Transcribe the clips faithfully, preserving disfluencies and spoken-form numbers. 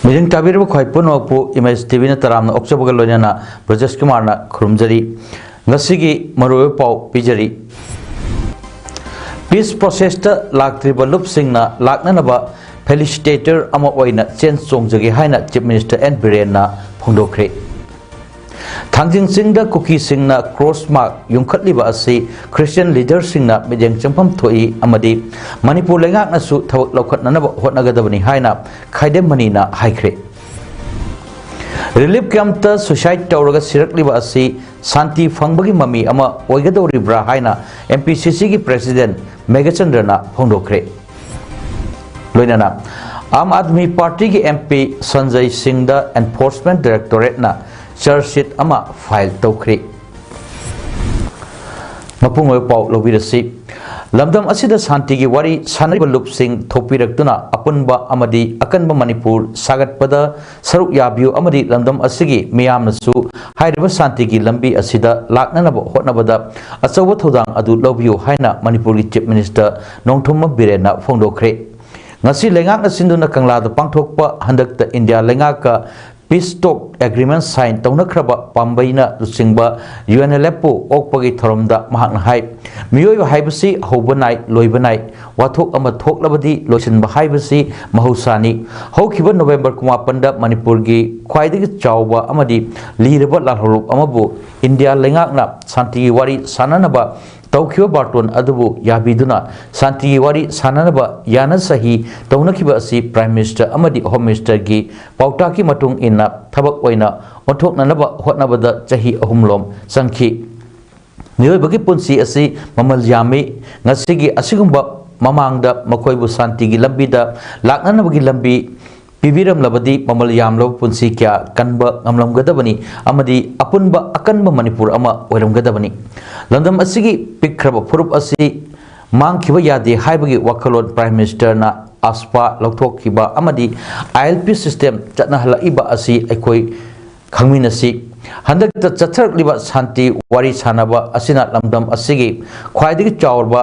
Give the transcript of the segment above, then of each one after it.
ꯃꯤꯠꯌꯦꯡ ꯇꯥꯕꯤꯔꯤꯕ ꯈ꯭ꯋꯥꯏ ꯄꯨꯝꯅꯃꯛꯄꯨ ꯏꯃꯦꯖ ꯇꯤ ꯚꯤꯅ ꯇꯔꯥꯝꯅ ꯑꯣꯛꯆꯕꯒ ꯂꯣꯏꯅꯅ ꯕ꯭ꯔꯖꯦꯁ ꯀꯨꯃꯥꯔꯅ ꯈꯨꯔꯨꯝꯖꯔꯤ꯫ ꯉꯁꯤꯒꯤ ꯃꯔꯨꯑꯣꯏꯕ ꯄꯥꯎ ꯄꯤꯖꯔꯤ꯫ ꯄꯤꯁ ꯄ꯭ꯔꯣꯁꯦꯁꯇ ꯂꯥꯛꯇ꯭ꯔꯤꯕ ꯂꯨꯞꯁꯤꯡꯅ ꯂꯥꯛꯅꯅꯕ ꯐꯦꯂꯤꯁꯤꯇꯦꯇꯔ ꯑꯃ ꯑꯣꯏꯅ ꯆꯦꯟ ꯆꯣꯡꯖꯒꯦ ꯍꯥꯏꯅ ꯆꯤꯐ ꯃꯤꯅꯤꯁꯇꯔ ꯑꯦꯟ ꯕꯤꯔꯦꯟꯅ ꯐꯣꯡꯗꯣꯛꯈ꯭ꯔꯦ꯫ ꯊꯥꯡꯖꯤꯡ ꯆꯤꯡꯗ ꯀꯨꯀꯤꯁꯤꯡꯅ ꯀ꯭ꯔꯣꯁ ꯃꯥꯔꯛ ꯌꯨꯡꯈꯠꯂꯤꯕ ꯑꯁꯤ ꯈ꯭ꯔꯤꯁꯇꯤꯌꯟ ꯂꯤꯗꯔꯁꯤꯡꯅ ꯃꯤꯠꯌꯦꯡ ꯆꯪꯐꯝ ꯊꯣꯛꯏ ꯑꯃꯗꯤ ꯃꯅꯤꯄꯨꯔ ꯂꯩꯉꯥꯛꯅꯁꯨ ꯊꯕꯛ ꯂꯧꯈꯠꯅꯅꯕ ꯍꯣꯠꯅꯒꯗꯕꯅꯤ ꯍꯥꯏꯅ ꯈꯥꯏꯗꯦꯝ ꯃꯅꯤꯅ ꯍꯥꯏꯈ꯭ꯔꯦ꯫ ꯔꯤꯂꯤꯐ ꯀꯦꯝꯞꯇ ꯁꯨꯏꯁꯥꯏꯗ ꯇꯧꯔꯒ ꯁꯤꯔꯛꯂꯤꯕ ꯑꯁꯤ ꯁꯥꯟꯇꯤ ꯐꯪꯕꯒꯤ ꯃꯃꯤ ꯑꯃ ꯑꯣꯏꯒꯗꯧꯔꯤꯕ꯭ꯔꯥ ꯍꯥꯏꯅ ꯑꯦꯝ ꯄꯤ ꯁꯤ ꯁꯤꯒꯤ ꯄ꯭ꯔꯦꯁꯤꯗꯦꯟꯠ ꯃꯦꯘꯆꯟꯗ꯭ꯔꯅ ꯐꯣꯡꯗꯣꯛꯈ꯭ꯔꯦ꯫ ꯂꯣꯏꯅꯅ ꯑꯥꯝ ꯑꯥꯗꯃꯤ ꯄꯥꯔꯇꯤꯒꯤ ꯑꯦꯝ ꯄꯤ ꯁꯟꯖꯌ ꯁꯤꯡꯗ ꯑꯦꯟꯐꯣꯔꯁꯃꯦꯟꯠ ꯗꯥꯏꯔꯦꯛꯇꯣꯔꯦꯠꯅ ꯆꯥꯔꯖ ꯁꯤꯠ ꯑꯃ ꯐꯥꯏꯜ ꯇꯧꯈ꯭ꯔꯦ꯫ ꯃꯄꯨꯡ ꯑꯣꯏꯕ ꯄꯥꯎ ꯂꯧꯕꯤꯔꯁꯤ꯫ ꯂꯝꯗꯝ ꯑꯁꯤꯗ ꯁꯥꯟꯇꯤꯒꯤ ꯋꯥꯔꯤ ꯁꯥꯟꯅꯔꯤꯕ ꯂꯨꯞꯁꯤꯡ ꯊꯣꯛꯄꯤꯔꯛꯇꯨꯅ ꯑꯄꯨꯟꯕ ꯑꯃꯗꯤ ꯑꯀꯟꯕ ꯃꯅꯤꯄꯨꯔ ꯁꯥꯒꯠꯄꯗ ꯁꯔꯨꯛ ꯌꯥꯕꯤꯌꯨ ꯑꯃꯗꯤ ꯂꯝꯗꯝ ꯑꯁꯤꯒꯤ ꯃꯤꯌꯥꯝꯅꯁꯨ ꯍꯥꯏꯔꯤꯕ ꯁꯥꯟꯇꯤꯒꯤ ꯂꯝꯕꯤ ꯑꯁꯤꯗ ꯂꯥꯛꯅꯅꯕ ꯍꯣꯠꯅꯕꯗ ꯑꯆꯧꯕ ꯊꯧꯗꯥꯡ ꯑꯗꯨ ꯂꯧꯕꯤꯌꯨ ꯍꯥꯏꯅ ꯃꯅꯤꯄꯨꯔꯒꯤ ꯆꯤꯐ ꯃꯤꯅꯤꯁꯇꯔ ꯅꯣꯡꯊꯣꯝꯕꯝ ꯕꯤꯔꯦꯟꯅ ꯐꯣꯡꯗꯣꯛꯈ꯭ꯔꯦ꯫ ꯉꯁꯤ ꯂꯩꯉꯥꯛꯅ ꯁꯤꯟꯗꯨꯅ ꯀꯪꯂꯥꯗ ꯄꯥꯡꯊꯣꯛꯄ ꯍꯟꯗꯛꯇ ꯏꯟꯗꯤꯌꯥ ꯂꯩꯉꯥꯛꯀ ꯄꯤꯁ ꯇꯣꯛ ꯑꯦꯒ꯭ꯔꯤꯃꯦꯟꯠ ꯁꯥꯏꯟ ꯇꯧꯅꯈ꯭ꯔꯕ ꯄꯥꯝꯕꯩꯅ ꯂꯨꯆꯤꯡꯕ ꯌꯨ ꯑꯦꯟ ꯑꯦꯜ ꯑꯦꯐꯄꯨ ꯑꯣꯛꯄꯒꯤ ꯊꯧꯔꯝꯗ ꯃꯍꯥꯛꯅ ꯍꯥꯏ, ꯃꯤꯑꯣꯏꯕ ꯍꯥꯏꯕꯁꯤ ꯍꯧꯕ ꯅꯥꯏ, ꯂꯣꯏꯕ ꯅꯥꯏ꯫ ꯋꯥꯊꯣꯛ ꯑꯃ ꯊꯣꯛꯂꯕꯗꯤ ꯂꯣꯏꯁꯤꯟꯕ ꯍꯥꯏꯕꯁꯤ ꯃꯍꯧꯁꯥꯅꯤ꯫ ꯍꯧꯈꯤꯕ ꯅꯣꯕꯦꯝꯕꯔ ꯀꯨꯟꯃꯥꯄꯟꯗ ꯃꯅꯤꯄꯨꯔꯒꯤ ꯈ꯭ꯋꯥꯏꯗꯒꯤ ꯆꯥꯎꯕ ꯑꯃꯗꯤ ꯂꯤꯔꯕ ꯂꯥꯜꯍꯧꯂꯨꯞ ꯑꯃꯕꯨ ꯏꯟꯗꯤꯌꯥ ꯂꯩꯉꯥꯛꯅ ꯁꯥꯟꯇꯤꯒꯤ ꯋꯥꯔꯤ ꯁꯥꯟꯅꯅꯕ ꯇꯧꯈꯤꯕ ꯕꯥꯔꯇꯣꯟ ꯑꯗꯨꯕꯨ ꯌꯥꯕꯤꯗꯨꯅ ꯁꯥꯟꯇꯤꯒꯤ ꯋꯥꯔꯤ ꯁꯥꯟꯅꯅꯕ ꯌꯥꯅ ꯁꯍꯤ ꯇꯧꯅꯈꯤꯕ ꯑꯁꯤ ꯄ꯭ꯔꯥꯏꯝ ꯃꯤꯅꯤꯁꯇꯔ ꯑꯃꯗꯤ ꯍꯣꯝ ꯃꯤꯅꯤꯁꯇꯔꯒꯤ ꯄꯥꯎꯇꯥꯛꯀꯤ ꯃꯇꯨꯡ ꯏꯟꯅ ꯊꯕꯛ ꯑꯣꯏꯅ ꯑꯣꯟꯊꯣꯛꯅꯅꯕ ꯍꯣꯠꯅꯕꯗ ꯆꯍꯤ ꯑꯍꯨꯝꯂꯣꯝ ꯆꯪꯈꯤ꯫ ꯃꯤꯑꯣꯏꯕꯒꯤ ꯄꯨꯟꯁꯤ ꯑꯁꯤ ꯃꯃꯜ ꯌꯥꯝꯃꯤ꯫ ꯉꯁꯤꯒꯤ ꯑꯁꯤꯒꯨꯝꯕ ꯃꯃꯥꯡꯗ ꯃꯈꯣꯏꯕꯨ ꯁꯥꯟꯇꯤꯒꯤ ꯂꯝꯕꯤꯗ ꯂꯥꯛꯅꯅꯕꯒꯤ ꯂꯝꯕꯤ ꯄꯤꯕꯤꯔꯝꯂꯕꯗꯤ ꯃꯃꯜ ꯌꯥꯝꯂꯕ ꯄꯨꯟꯁꯤ ꯀꯌꯥ ꯀꯟꯕ ꯉꯝꯂꯝꯒꯗꯕꯅꯤ ꯑꯃꯗꯤ ꯑꯄꯨꯟꯕ ꯑꯀꯟꯕ ꯃꯅꯤꯄꯨꯔ ꯑꯃ ꯑꯣꯏꯔꯝꯒꯗꯕꯅꯤ꯫ ꯂꯝꯗꯝ ꯑꯁꯤꯒꯤ ꯄꯤꯛꯈ꯭ꯔꯕ ꯐꯨꯔꯨꯞ ꯑꯁꯤ ꯃꯥꯡꯈꯤꯕ ꯌꯥꯗꯦ ꯍꯥꯏꯕꯒꯤ ꯋꯥꯈꯜꯂꯣꯟ Prime Ministerꯅ AFSPA ꯂꯧꯊꯣꯛꯈꯤꯕ ꯑꯃꯗꯤ ILP system ꯆꯠꯅꯍꯜꯂꯛꯏꯕ ꯑꯁꯤ ꯑꯩꯈꯣꯏ ꯈꯪꯃꯤꯟꯅꯁꯤ꯫ ꯍꯟꯗꯛꯇ ꯆꯠꯊꯔꯛꯂꯤꯕ ꯁꯥꯟꯇꯤ ꯋꯥꯔꯤ ꯁꯥꯟꯅꯕ ꯑꯁꯤꯅ ꯂꯝꯗꯝ ꯑꯁꯤꯒꯤ ꯈ꯭ꯋꯥꯏꯗꯒꯤ ꯆꯥꯎꯔꯕ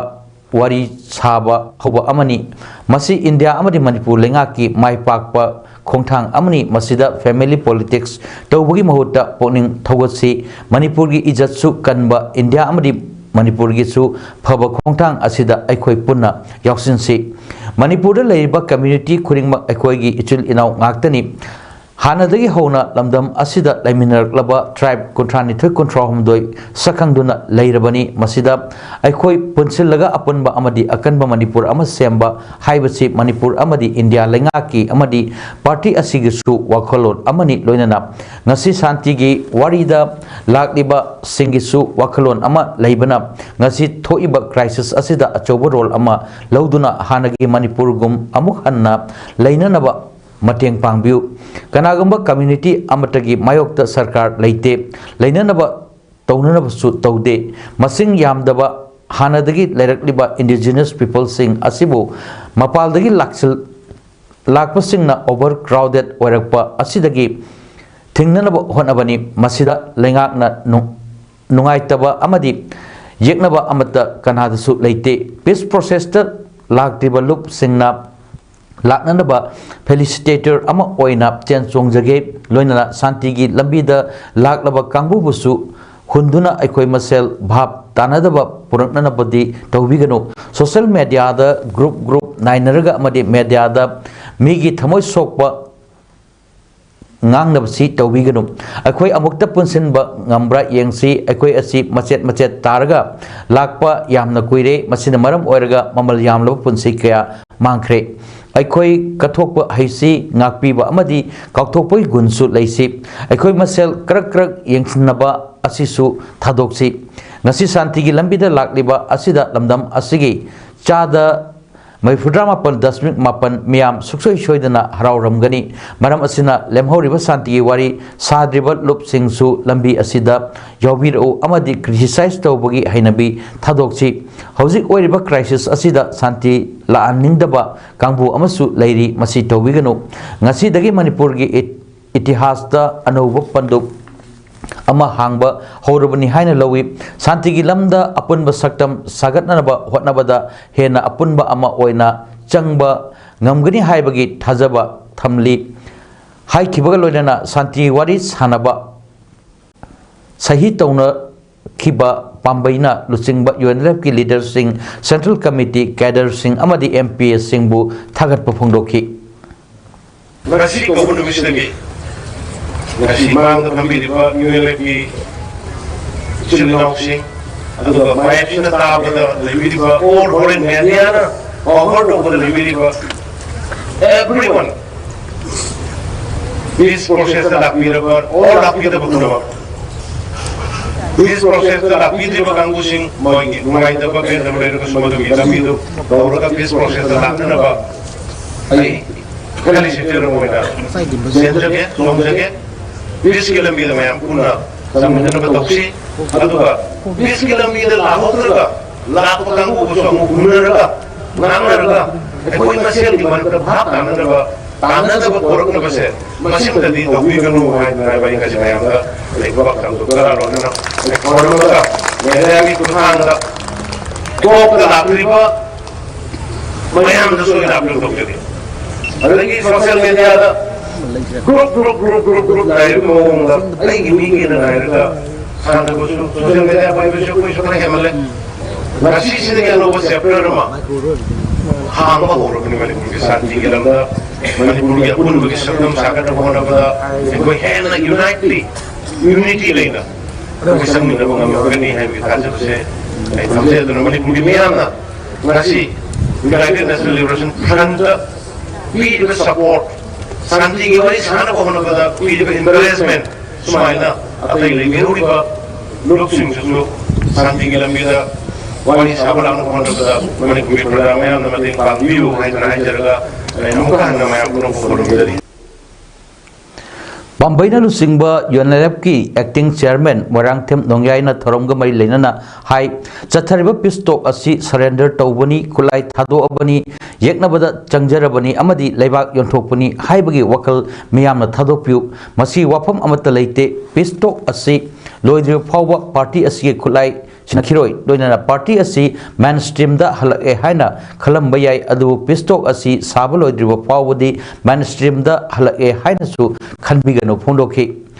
ꯋꯥꯔꯤ ꯁꯥꯕ ꯍꯧꯕ ꯑꯃꯅꯤ꯫ ꯃꯁꯤ ꯏꯟꯗꯤꯌꯥ ꯑꯃꯗꯤ ꯃꯅꯤꯄꯨꯔ ꯂꯩꯉꯥꯛꯀꯤ ꯃꯥꯏ ꯄꯥꯛꯄ ꯈꯣꯡꯊꯥꯡ ꯑꯃꯅꯤ꯫ ꯃꯁꯤꯗ family politics ꯇꯧꯕꯒꯤ ꯃꯍꯨꯠꯇ ꯄꯨꯛꯅꯤꯡ ꯊꯧꯒꯠꯁꯤ꯫ ꯃꯅꯤꯄꯨꯔꯒꯤ ꯏꯖꯠꯁꯨ ꯀꯟꯕ, ꯏꯟꯗꯤꯌꯥ ꯑꯃꯗꯤ ꯃꯅꯤꯄꯨꯔꯒꯤꯁꯨ ꯐꯕ ꯈꯣꯡꯊꯥꯡ ꯑꯁꯤꯗ ꯑꯩꯈꯣꯏ ꯄꯨꯟꯅ ꯌꯥꯎꯁꯤꯟꯁꯤ꯫ ꯃꯅꯤꯄꯨꯔꯗ ꯂꯩꯔꯤꯕ community ꯈꯨꯗꯤꯡꯃꯛ ꯑꯩꯈꯣꯏꯒꯤ ꯏꯆꯤꯜ ꯏꯅꯥꯎ ꯉꯥꯛꯇꯅꯤ꯫ ꯍꯥꯟꯅꯗꯒꯤ ꯍꯧꯅ ꯂꯝꯗꯝ ꯑꯁꯤꯗ ꯂꯩꯃꯤꯟꯅꯔꯛꯂꯕ tribe ꯀꯨꯟꯊ꯭ꯔꯥ ꯅꯤꯊꯣꯏ, ꯀꯨꯟꯊ꯭ꯔꯥ ꯍꯨꯝꯗꯣꯏ ꯁꯛꯈꯪꯗꯨꯅ ꯂꯩꯔꯕꯅꯤ꯫ ꯃꯁꯤꯗ ꯑꯩꯈꯣꯏ ꯄꯨꯟꯁꯤꯜꯂꯒ ꯑꯄꯨꯟꯕ ꯑꯃꯗꯤ ꯑꯀꯟꯕ ꯃꯅꯤꯄꯨꯔ ꯑꯃ ꯁꯦꯝꯕ ꯍꯥꯏꯕꯁꯤ ꯃꯅꯤꯄꯨꯔ ꯑꯃꯗꯤ ꯏꯟꯗꯤꯌꯥ ꯂꯩꯉꯥꯛꯀꯤ ꯑꯃꯗꯤ party ꯑꯁꯤꯒꯤꯁꯨ ꯋꯥꯈꯜꯂꯣꯟ ꯑꯃꯅꯤ꯫ ꯂꯣꯏꯅꯅ ꯉꯁꯤ ꯁꯥꯟꯇꯤꯒꯤ ꯋꯥꯔꯤꯗ ꯂꯥꯛꯂꯤꯕꯁꯤꯡꯒꯤꯁꯨ ꯋꯥꯈꯜꯂꯣꯟ ꯑꯃ ꯂꯩꯕꯅ ꯉꯁꯤ ꯊꯣꯛꯏꯕ crisis ꯑꯁꯤꯗ ꯑꯆꯧꯕ role ꯑꯃ ꯂꯧꯗꯨꯅ ꯍꯥꯟꯅꯒꯤ ꯃꯅꯤꯄꯨꯔꯒꯨꯝ ꯑꯃꯨꯛ ꯍꯟꯅ ꯂꯩꯅꯅꯕ ꯃꯇꯦꯡ ꯄꯥꯡꯕꯤꯌꯨ꯫ ꯀꯅꯥꯒꯨꯝꯕ community ꯑꯃꯠꯇꯒꯤ ꯃꯥꯌꯣꯛꯇ ꯁꯔꯀꯥꯔ ꯂꯩꯇꯦ, ꯂꯩꯅꯅꯕ ꯇꯧꯅꯅꯕꯁꯨ ꯇꯧꯗꯦ꯫ ꯃꯁꯤꯡ ꯌꯥꯝꯗꯕ ꯍꯥꯟꯅꯗꯒꯤ ꯂꯩꯔꯛꯂꯤꯕ indigenous peopleꯁꯤꯡ ꯑꯁꯤꯕꯨ ꯃꯄꯥꯜꯗꯒꯤ ꯂꯥꯛꯁꯤꯜ-, ꯂꯥꯛꯄꯁꯤꯡꯅ overcrowded ꯑꯣꯏꯔꯛꯄ ꯑꯁꯤꯗꯒꯤ ꯊꯤꯡꯅꯅꯕ ꯍꯣꯠꯅꯕꯅꯤ꯫ ꯃꯁꯤꯗ ꯂꯩꯉꯥꯛꯅ ꯅꯨ-, ꯅꯨꯡꯉꯥꯏꯇꯕ ꯑꯃꯗꯤ ꯌꯦꯛꯅꯕ ꯑꯃꯠꯇ ꯀꯅꯥꯗꯁꯨ ꯂꯩꯇꯦ꯫ Peace processꯇ ꯂꯥꯛꯇ꯭ꯔꯤꯕ ꯂꯨꯞꯁꯤꯡꯅ ꯂꯥꯛꯅꯅꯕ facilitator ꯑꯃ ꯑꯣꯏꯅ ꯆꯦꯟ ꯆꯣꯡꯖꯒꯦ꯫ ꯂꯣꯏꯅꯅ ꯁꯥꯟꯇꯤꯒꯤ ꯂꯝꯕꯤꯗ ꯂꯥꯛꯂꯕ ꯀꯥꯡꯕꯨꯕꯨꯁꯨ ꯍꯨꯟꯗꯨꯅ ꯑꯩꯈꯣꯏ ꯃꯁꯦꯜ ꯚꯥꯞ ꯇꯥꯅꯗꯕ ꯄꯨꯔꯛꯅꯅꯕꯗꯤ ꯇꯧꯕꯤꯒꯅꯨ꯫ Social mediaꯗ group group ꯅꯥꯏꯅꯔꯒ ꯑꯃꯗꯤ mediaꯗ ꯃꯤꯒꯤ ꯊꯃꯣꯏ ꯁꯣꯛꯄ ꯉꯥꯡꯅꯕꯁꯤ ꯇꯧꯕꯤꯒꯅꯨ꯫ ꯑꯩꯈꯣꯏ ꯑꯃꯨꯛꯇ ꯄꯨꯟꯁꯤꯟꯕ ꯉꯝꯕ꯭ꯔꯥ ꯌꯦꯡꯁꯤ꯫ ꯑꯩꯈꯣꯏ ꯑꯁꯤ ꯃꯆꯦꯠ ꯃꯆꯦꯠ ꯇꯥꯔꯒ ꯂꯥꯛꯄ ꯌꯥꯝꯅ ꯀꯨꯏꯔꯦ꯫ ꯃꯁꯤꯅ ꯃꯔꯝ ꯑꯣꯏꯔꯒ ꯃꯃꯜ ꯌꯥꯝꯂꯕ ꯄꯨꯟꯁꯤ ꯀꯌꯥ ꯃꯥꯡꯈ꯭ꯔꯦ꯫ ꯑꯩꯈꯣꯏ ꯀꯠꯊꯣꯛꯄ ꯍꯩꯁꯤ, ꯉꯥꯛꯄꯤꯕ ꯑꯃꯗꯤ ꯀꯥꯎꯊꯣꯛꯄꯒꯤ ꯒꯨꯟꯁꯨ ꯂꯩꯁꯤ꯫ ꯑꯩꯈꯣꯏ ꯃꯁꯦꯜ ꯀꯔꯛ ꯀꯔꯛ ꯌꯦꯡꯁꯤꯟꯅꯕ ꯑꯁꯤꯁꯨ ꯊꯥꯗꯣꯛꯁꯤ꯫ ꯉꯁꯤ ꯁꯥꯟꯇꯤꯒꯤ ꯂꯝꯕꯤꯗ ꯂꯥꯛꯂꯤꯕ ꯑꯁꯤꯗ ꯂꯝꯗꯝ ꯑꯁꯤꯒꯤ ꯆꯥꯗ ꯃꯔꯤꯐꯨꯇꯔꯥ ꯃꯥꯄꯟ ꯗꯁꯃꯤꯛ ꯃꯥꯄꯟ ꯃꯤꯌꯥꯝ ꯁꯨꯡꯁꯣꯏ ꯁꯣꯏꯗꯅ ꯍꯔꯥꯎꯔꯝꯒꯅꯤ꯫ ꯃꯔꯝ ꯑꯁꯤꯅ ꯂꯦꯝꯍꯧꯔꯤꯕ ꯁꯥꯟꯇꯤꯒꯤ ꯋꯥꯔꯤ ꯁꯥꯗ꯭ꯔꯤꯕ ꯂꯨꯞꯁꯤꯡꯁꯨ ꯂꯝꯕꯤ ꯑꯁꯤꯗ ꯌꯥꯎꯕꯤꯔꯛꯎ ꯑꯃꯗꯤ criticize ꯇꯧꯕꯒꯤ ꯍꯩꯅꯕꯤ ꯊꯥꯗꯣꯛꯁꯤ꯫ ꯍꯧꯖꯤꯛ ꯑꯣꯏꯔꯤꯕ crisis ꯑꯁꯤꯗ ꯁꯥꯟꯇꯤ ꯂꯥꯛꯍꯟꯅꯤꯡꯗꯕ ꯀꯥꯡꯕꯨ ꯑꯃꯁꯨ ꯂꯩꯔꯤ꯫ ꯃꯁꯤ ꯇꯧꯕꯤꯒꯅꯨ꯫ ꯉꯁꯤꯗꯒꯤ ꯃꯅꯤꯄꯨꯔꯒꯤ ꯏꯠ-, ꯏꯇꯤꯍꯥꯁꯇ ꯑꯅꯧꯕ ꯄꯟꯗꯨꯞ ꯑꯃ ꯍꯥꯡꯕ ꯍꯧꯔꯕꯅꯤ ꯍꯥꯏꯅ ꯂꯧꯏ꯫ ꯁꯥꯟꯇꯤꯒꯤ ꯂꯝꯗ ꯑꯄꯨꯟꯕ ꯁꯛꯇꯝ ꯁꯥꯒꯠꯅꯅꯕ ꯍꯣꯠꯅꯕꯗ ꯍꯦꯟꯅ ꯑꯄꯨꯟꯕ ꯑꯃ ꯑꯣꯏꯅ ꯆꯪꯕ ꯉꯝꯒꯅꯤ ꯍꯥꯏꯕꯒꯤ ꯊꯥꯖꯕ ꯊꯝꯂꯤ꯫ ꯍꯥꯏꯈꯤꯕꯒ ꯂꯣꯏꯅꯅ ꯁꯥꯟꯇꯤ ꯋꯥꯔꯤ ꯁꯥꯟꯅꯕ ꯁꯍꯤ ꯇꯧꯅꯈꯤꯕ ꯄꯥꯝꯕꯩꯅ ꯂꯨꯆꯤꯡꯕ UNLFꯀꯤ leaderꯁꯤꯡ, central committee cadreꯁꯤꯡ ꯑꯃꯗꯤ MPAꯁꯤꯡꯕꯨ ꯊꯥꯒꯠꯄ ꯐꯣꯡꯗꯣꯛꯈꯤ꯫ ꯉꯁꯤ ꯀꯧꯕ ꯅꯨꯃꯤꯠꯁꯤꯗꯒꯤ ꯉꯁꯤ ꯃꯥꯡꯗ ꯐꯝꯕꯤꯔꯤꯕ UNLFꯀꯤ ꯏꯆꯤꯜ ꯏꯅꯥꯎꯁꯤꯡ, ꯑꯗꯨꯒ ꯃꯌꯥꯝꯁꯤꯅ ꯇꯥꯕꯗ ꯂꯩꯕꯤꯔꯤꯕ, all foreign mediaꯅ cover ꯇꯧꯕꯗ ꯂꯩꯕꯤꯔꯤꯕ everyone, peace processꯇ ꯂꯥꯛꯄꯤꯔꯕ, all ꯂꯥꯛꯄꯤꯗꯕ ꯄꯨꯝꯅꯃꯛ, peace processꯇ ꯂꯥꯛꯄꯤꯗ꯭ꯔꯤꯕ ꯀꯥꯡꯕꯨꯁꯤꯡ, ꯃꯣꯏꯒꯤ ꯅꯨꯡꯉꯥꯏꯇꯕ ꯄꯦꯟꯗꯕ ꯂꯩꯔꯒꯁꯨ ꯃꯗꯨꯒꯤ ꯂꯝꯕꯤꯗꯨ ꯇꯧꯔꯒ peace processꯇ ꯂꯥꯛꯅꯅꯕ ꯑꯩ ꯈꯜꯂꯤꯁꯦ ꯐꯤꯔꯝ ꯑꯣꯏꯅ ꯆꯦꯟꯖꯒꯦ, ꯆꯣꯡꯖꯒꯦ꯫ Peaceꯀꯤ ꯂꯝꯕꯤꯗ ꯃꯌꯥꯝ ꯄꯨꯟꯅ ꯆꯪꯃꯤꯟꯅꯅꯕ ꯇꯧꯁꯤ꯫ ꯑꯗꯨꯒ peaceꯀꯤ ꯂꯝꯕꯤꯗ ꯂꯥꯛꯍꯧꯗ꯭ꯔꯒ ꯂꯥꯛꯄ ꯀꯥꯡꯕꯨꯕꯨꯁꯨ ꯑꯃꯨꯛ ꯎꯅꯔꯒ, ꯉꯥꯡꯅꯔꯒ, ꯑꯩꯈꯣꯏ ꯃꯁꯦꯜꯒꯤ ꯃꯔꯛꯇ ꯚꯥꯞ ꯇꯥꯅꯅꯕ, ꯇꯥꯅꯗꯕ ꯄꯣꯔꯛꯅꯕꯁꯦ ꯃꯁꯤꯃꯇꯗꯤ ꯇꯧꯕꯤꯒꯅꯨ ꯍꯥꯏꯗꯅ ꯑꯩ ꯉꯁꯤ ꯃꯌꯥꯝꯗ ꯑꯩ ꯊꯕꯛ ꯊꯧꯗꯣꯛ ꯈꯔ ꯂꯣꯏꯅꯅ ꯑꯩ ꯈꯣꯏꯔꯝꯃꯒ mediaꯒꯤ ꯈꯨꯠꯊꯥꯡꯗ ꯇꯣꯞꯇ ꯂꯥꯛꯂꯤꯕ ꯃꯌꯥꯝꯗꯁꯨ ꯑꯩꯅ appeal ꯇꯧꯖꯔꯤ꯫ ꯑꯗꯒꯤ social mediaꯗ group, group, group, group, group ꯅꯥꯏꯕꯒꯤ ꯃꯑꯣꯡꯗ ꯑꯩꯒꯤ ꯃꯤꯒꯤꯅ ꯅꯥꯏꯔꯒ ꯁꯥꯟꯅꯕꯁꯨ social media ꯄꯥꯏꯕꯁꯨ ꯑꯩꯈꯣꯏꯁꯨ ꯈꯔ ꯍꯦꯟꯃꯜꯂꯦ꯫ ꯉꯁꯤꯁꯤꯗꯒꯤ ꯑꯅꯧꯕ chapter ꯑꯃ ꯍꯥꯡꯕ ꯍꯧꯔꯕꯅꯤ ꯃꯅꯤꯄꯨꯔꯒꯤ ꯁꯥꯟꯇꯤꯒꯤ ꯂꯝꯗ꯫ ꯃꯅꯤꯄꯨꯔꯒꯤ ꯑꯄꯨꯟꯕꯒꯤ ꯁꯛꯇꯝ ꯁꯥꯒꯠꯅꯕ ꯍꯣꯠꯅꯕꯗ ꯑꯩꯈꯣꯏ ꯍꯦꯟꯅ unitely, unity ꯂꯩꯅ ꯑꯩꯈꯣꯏ ꯆꯪꯃꯤꯟꯅꯕ ꯉꯝꯂꯛꯀꯅꯤ ꯍꯥꯏꯕꯒꯤ ꯊꯥꯖꯕꯁꯦ ꯑꯩ ꯊꯝꯖꯩ꯫ ꯑꯗꯨꯅ ꯃꯅꯤꯄꯨꯔꯒꯤ ꯃꯤꯌꯥꯝꯅ ꯉꯁꯤ United National Liberation Frontꯇ ꯄꯤꯔꯤꯕ support, ꯁꯥꯟꯇꯤꯒꯤ ꯋꯥꯔꯤ ꯁꯥꯟꯅꯕ ꯍꯣꯠꯅꯕꯗ ꯄꯤꯔꯤꯕ encouragement, ꯁꯨꯃꯥꯏꯅ ꯑꯇꯩ ꯂꯩꯃꯤꯟꯅꯔꯤꯕ ꯂꯨꯞꯁꯤꯡꯁꯤꯁꯨ ꯁꯥꯟꯇꯤꯒꯤ ꯂꯝꯕꯤꯗ ꯋꯥꯔꯤ ꯁꯥꯕ ꯂꯥꯛꯅꯕ ꯍꯣꯠꯅꯕꯗ ꯃꯅꯤꯄꯨꯔꯒꯤ ꯄ꯭ꯔꯖꯥ ꯃꯌꯥꯝꯅ ꯃꯇꯦꯡ ꯄꯥꯡꯕꯤꯌꯨ ꯍꯥꯏꯗꯅ ꯍꯥꯏꯖꯔꯒ ꯑꯩ ꯑꯃꯨꯛꯀ ꯍꯟꯅ ꯃꯌꯥꯝ ꯄꯨꯝꯅꯃꯛꯄꯨ ꯈꯨꯔꯨꯝꯖꯔꯤ꯫ ꯄꯥꯝꯕꯩꯅ ꯂꯨꯆꯤꯡꯕ ꯌꯨ ꯑꯦꯟ ꯑꯦꯜ ꯑꯦꯐꯀꯤ acting chairman ꯃꯣꯏꯔꯥꯡꯊꯦꯝ ꯅꯣꯡꯌꯥꯏꯅ ꯊꯧꯔꯝꯒ ꯃꯔꯤ ꯂꯩꯅꯅ ꯍꯥꯏ, ꯆꯠꯊꯔꯤꯕ peace talk ꯑꯁꯤ surrender ꯇꯧꯕꯅꯤ, ꯈꯨꯠꯂꯥꯏ ꯊꯥꯗꯣꯛꯑꯕꯅꯤ, ꯌꯦꯛꯅꯕꯗ ꯆꯪꯖꯔꯕꯅꯤ ꯑꯃꯗꯤ ꯂꯩꯕꯥꯛ ꯌꯣꯟꯊꯣꯛꯄꯅꯤ ꯍꯥꯏꯕꯒꯤ ꯋꯥꯈꯜ ꯃꯤꯌꯥꯝꯅ ꯊꯥꯗꯣꯛꯄꯤꯌꯨ꯫ ꯃꯁꯤ ꯋꯥꯐꯝ ꯑꯃꯠꯇ ꯂꯩꯇꯦ꯫ Peace talk ꯑꯁꯤ ꯂꯣꯏꯗ꯭ꯔꯤꯕ ꯐꯥꯎꯕ party ꯑꯁꯤꯒꯤ ꯈꯨꯠꯂꯥꯏ ꯁꯤꯟꯅꯈꯤꯔꯣꯏ꯫ ꯂꯣꯏꯅꯅ party ꯑꯁꯤ main streamꯗ ꯍꯜꯂꯛꯑꯦ ꯍꯥꯏꯅ ꯈꯜꯂꯝꯕ ꯌꯥꯏ, ꯑꯗꯨꯕꯨ peace talk ꯑꯁꯤ ꯁꯥꯕ ꯂꯣꯏꯗ꯭ꯔꯤꯕ ꯐꯥꯎꯕꯗꯤ main streamꯗ ꯍꯜꯂꯛꯑꯦ ꯍꯥꯏꯅꯁꯨ ꯈꯟꯕꯤꯒꯅꯨ ꯐꯣꯡꯗꯣꯛꯈꯤ꯫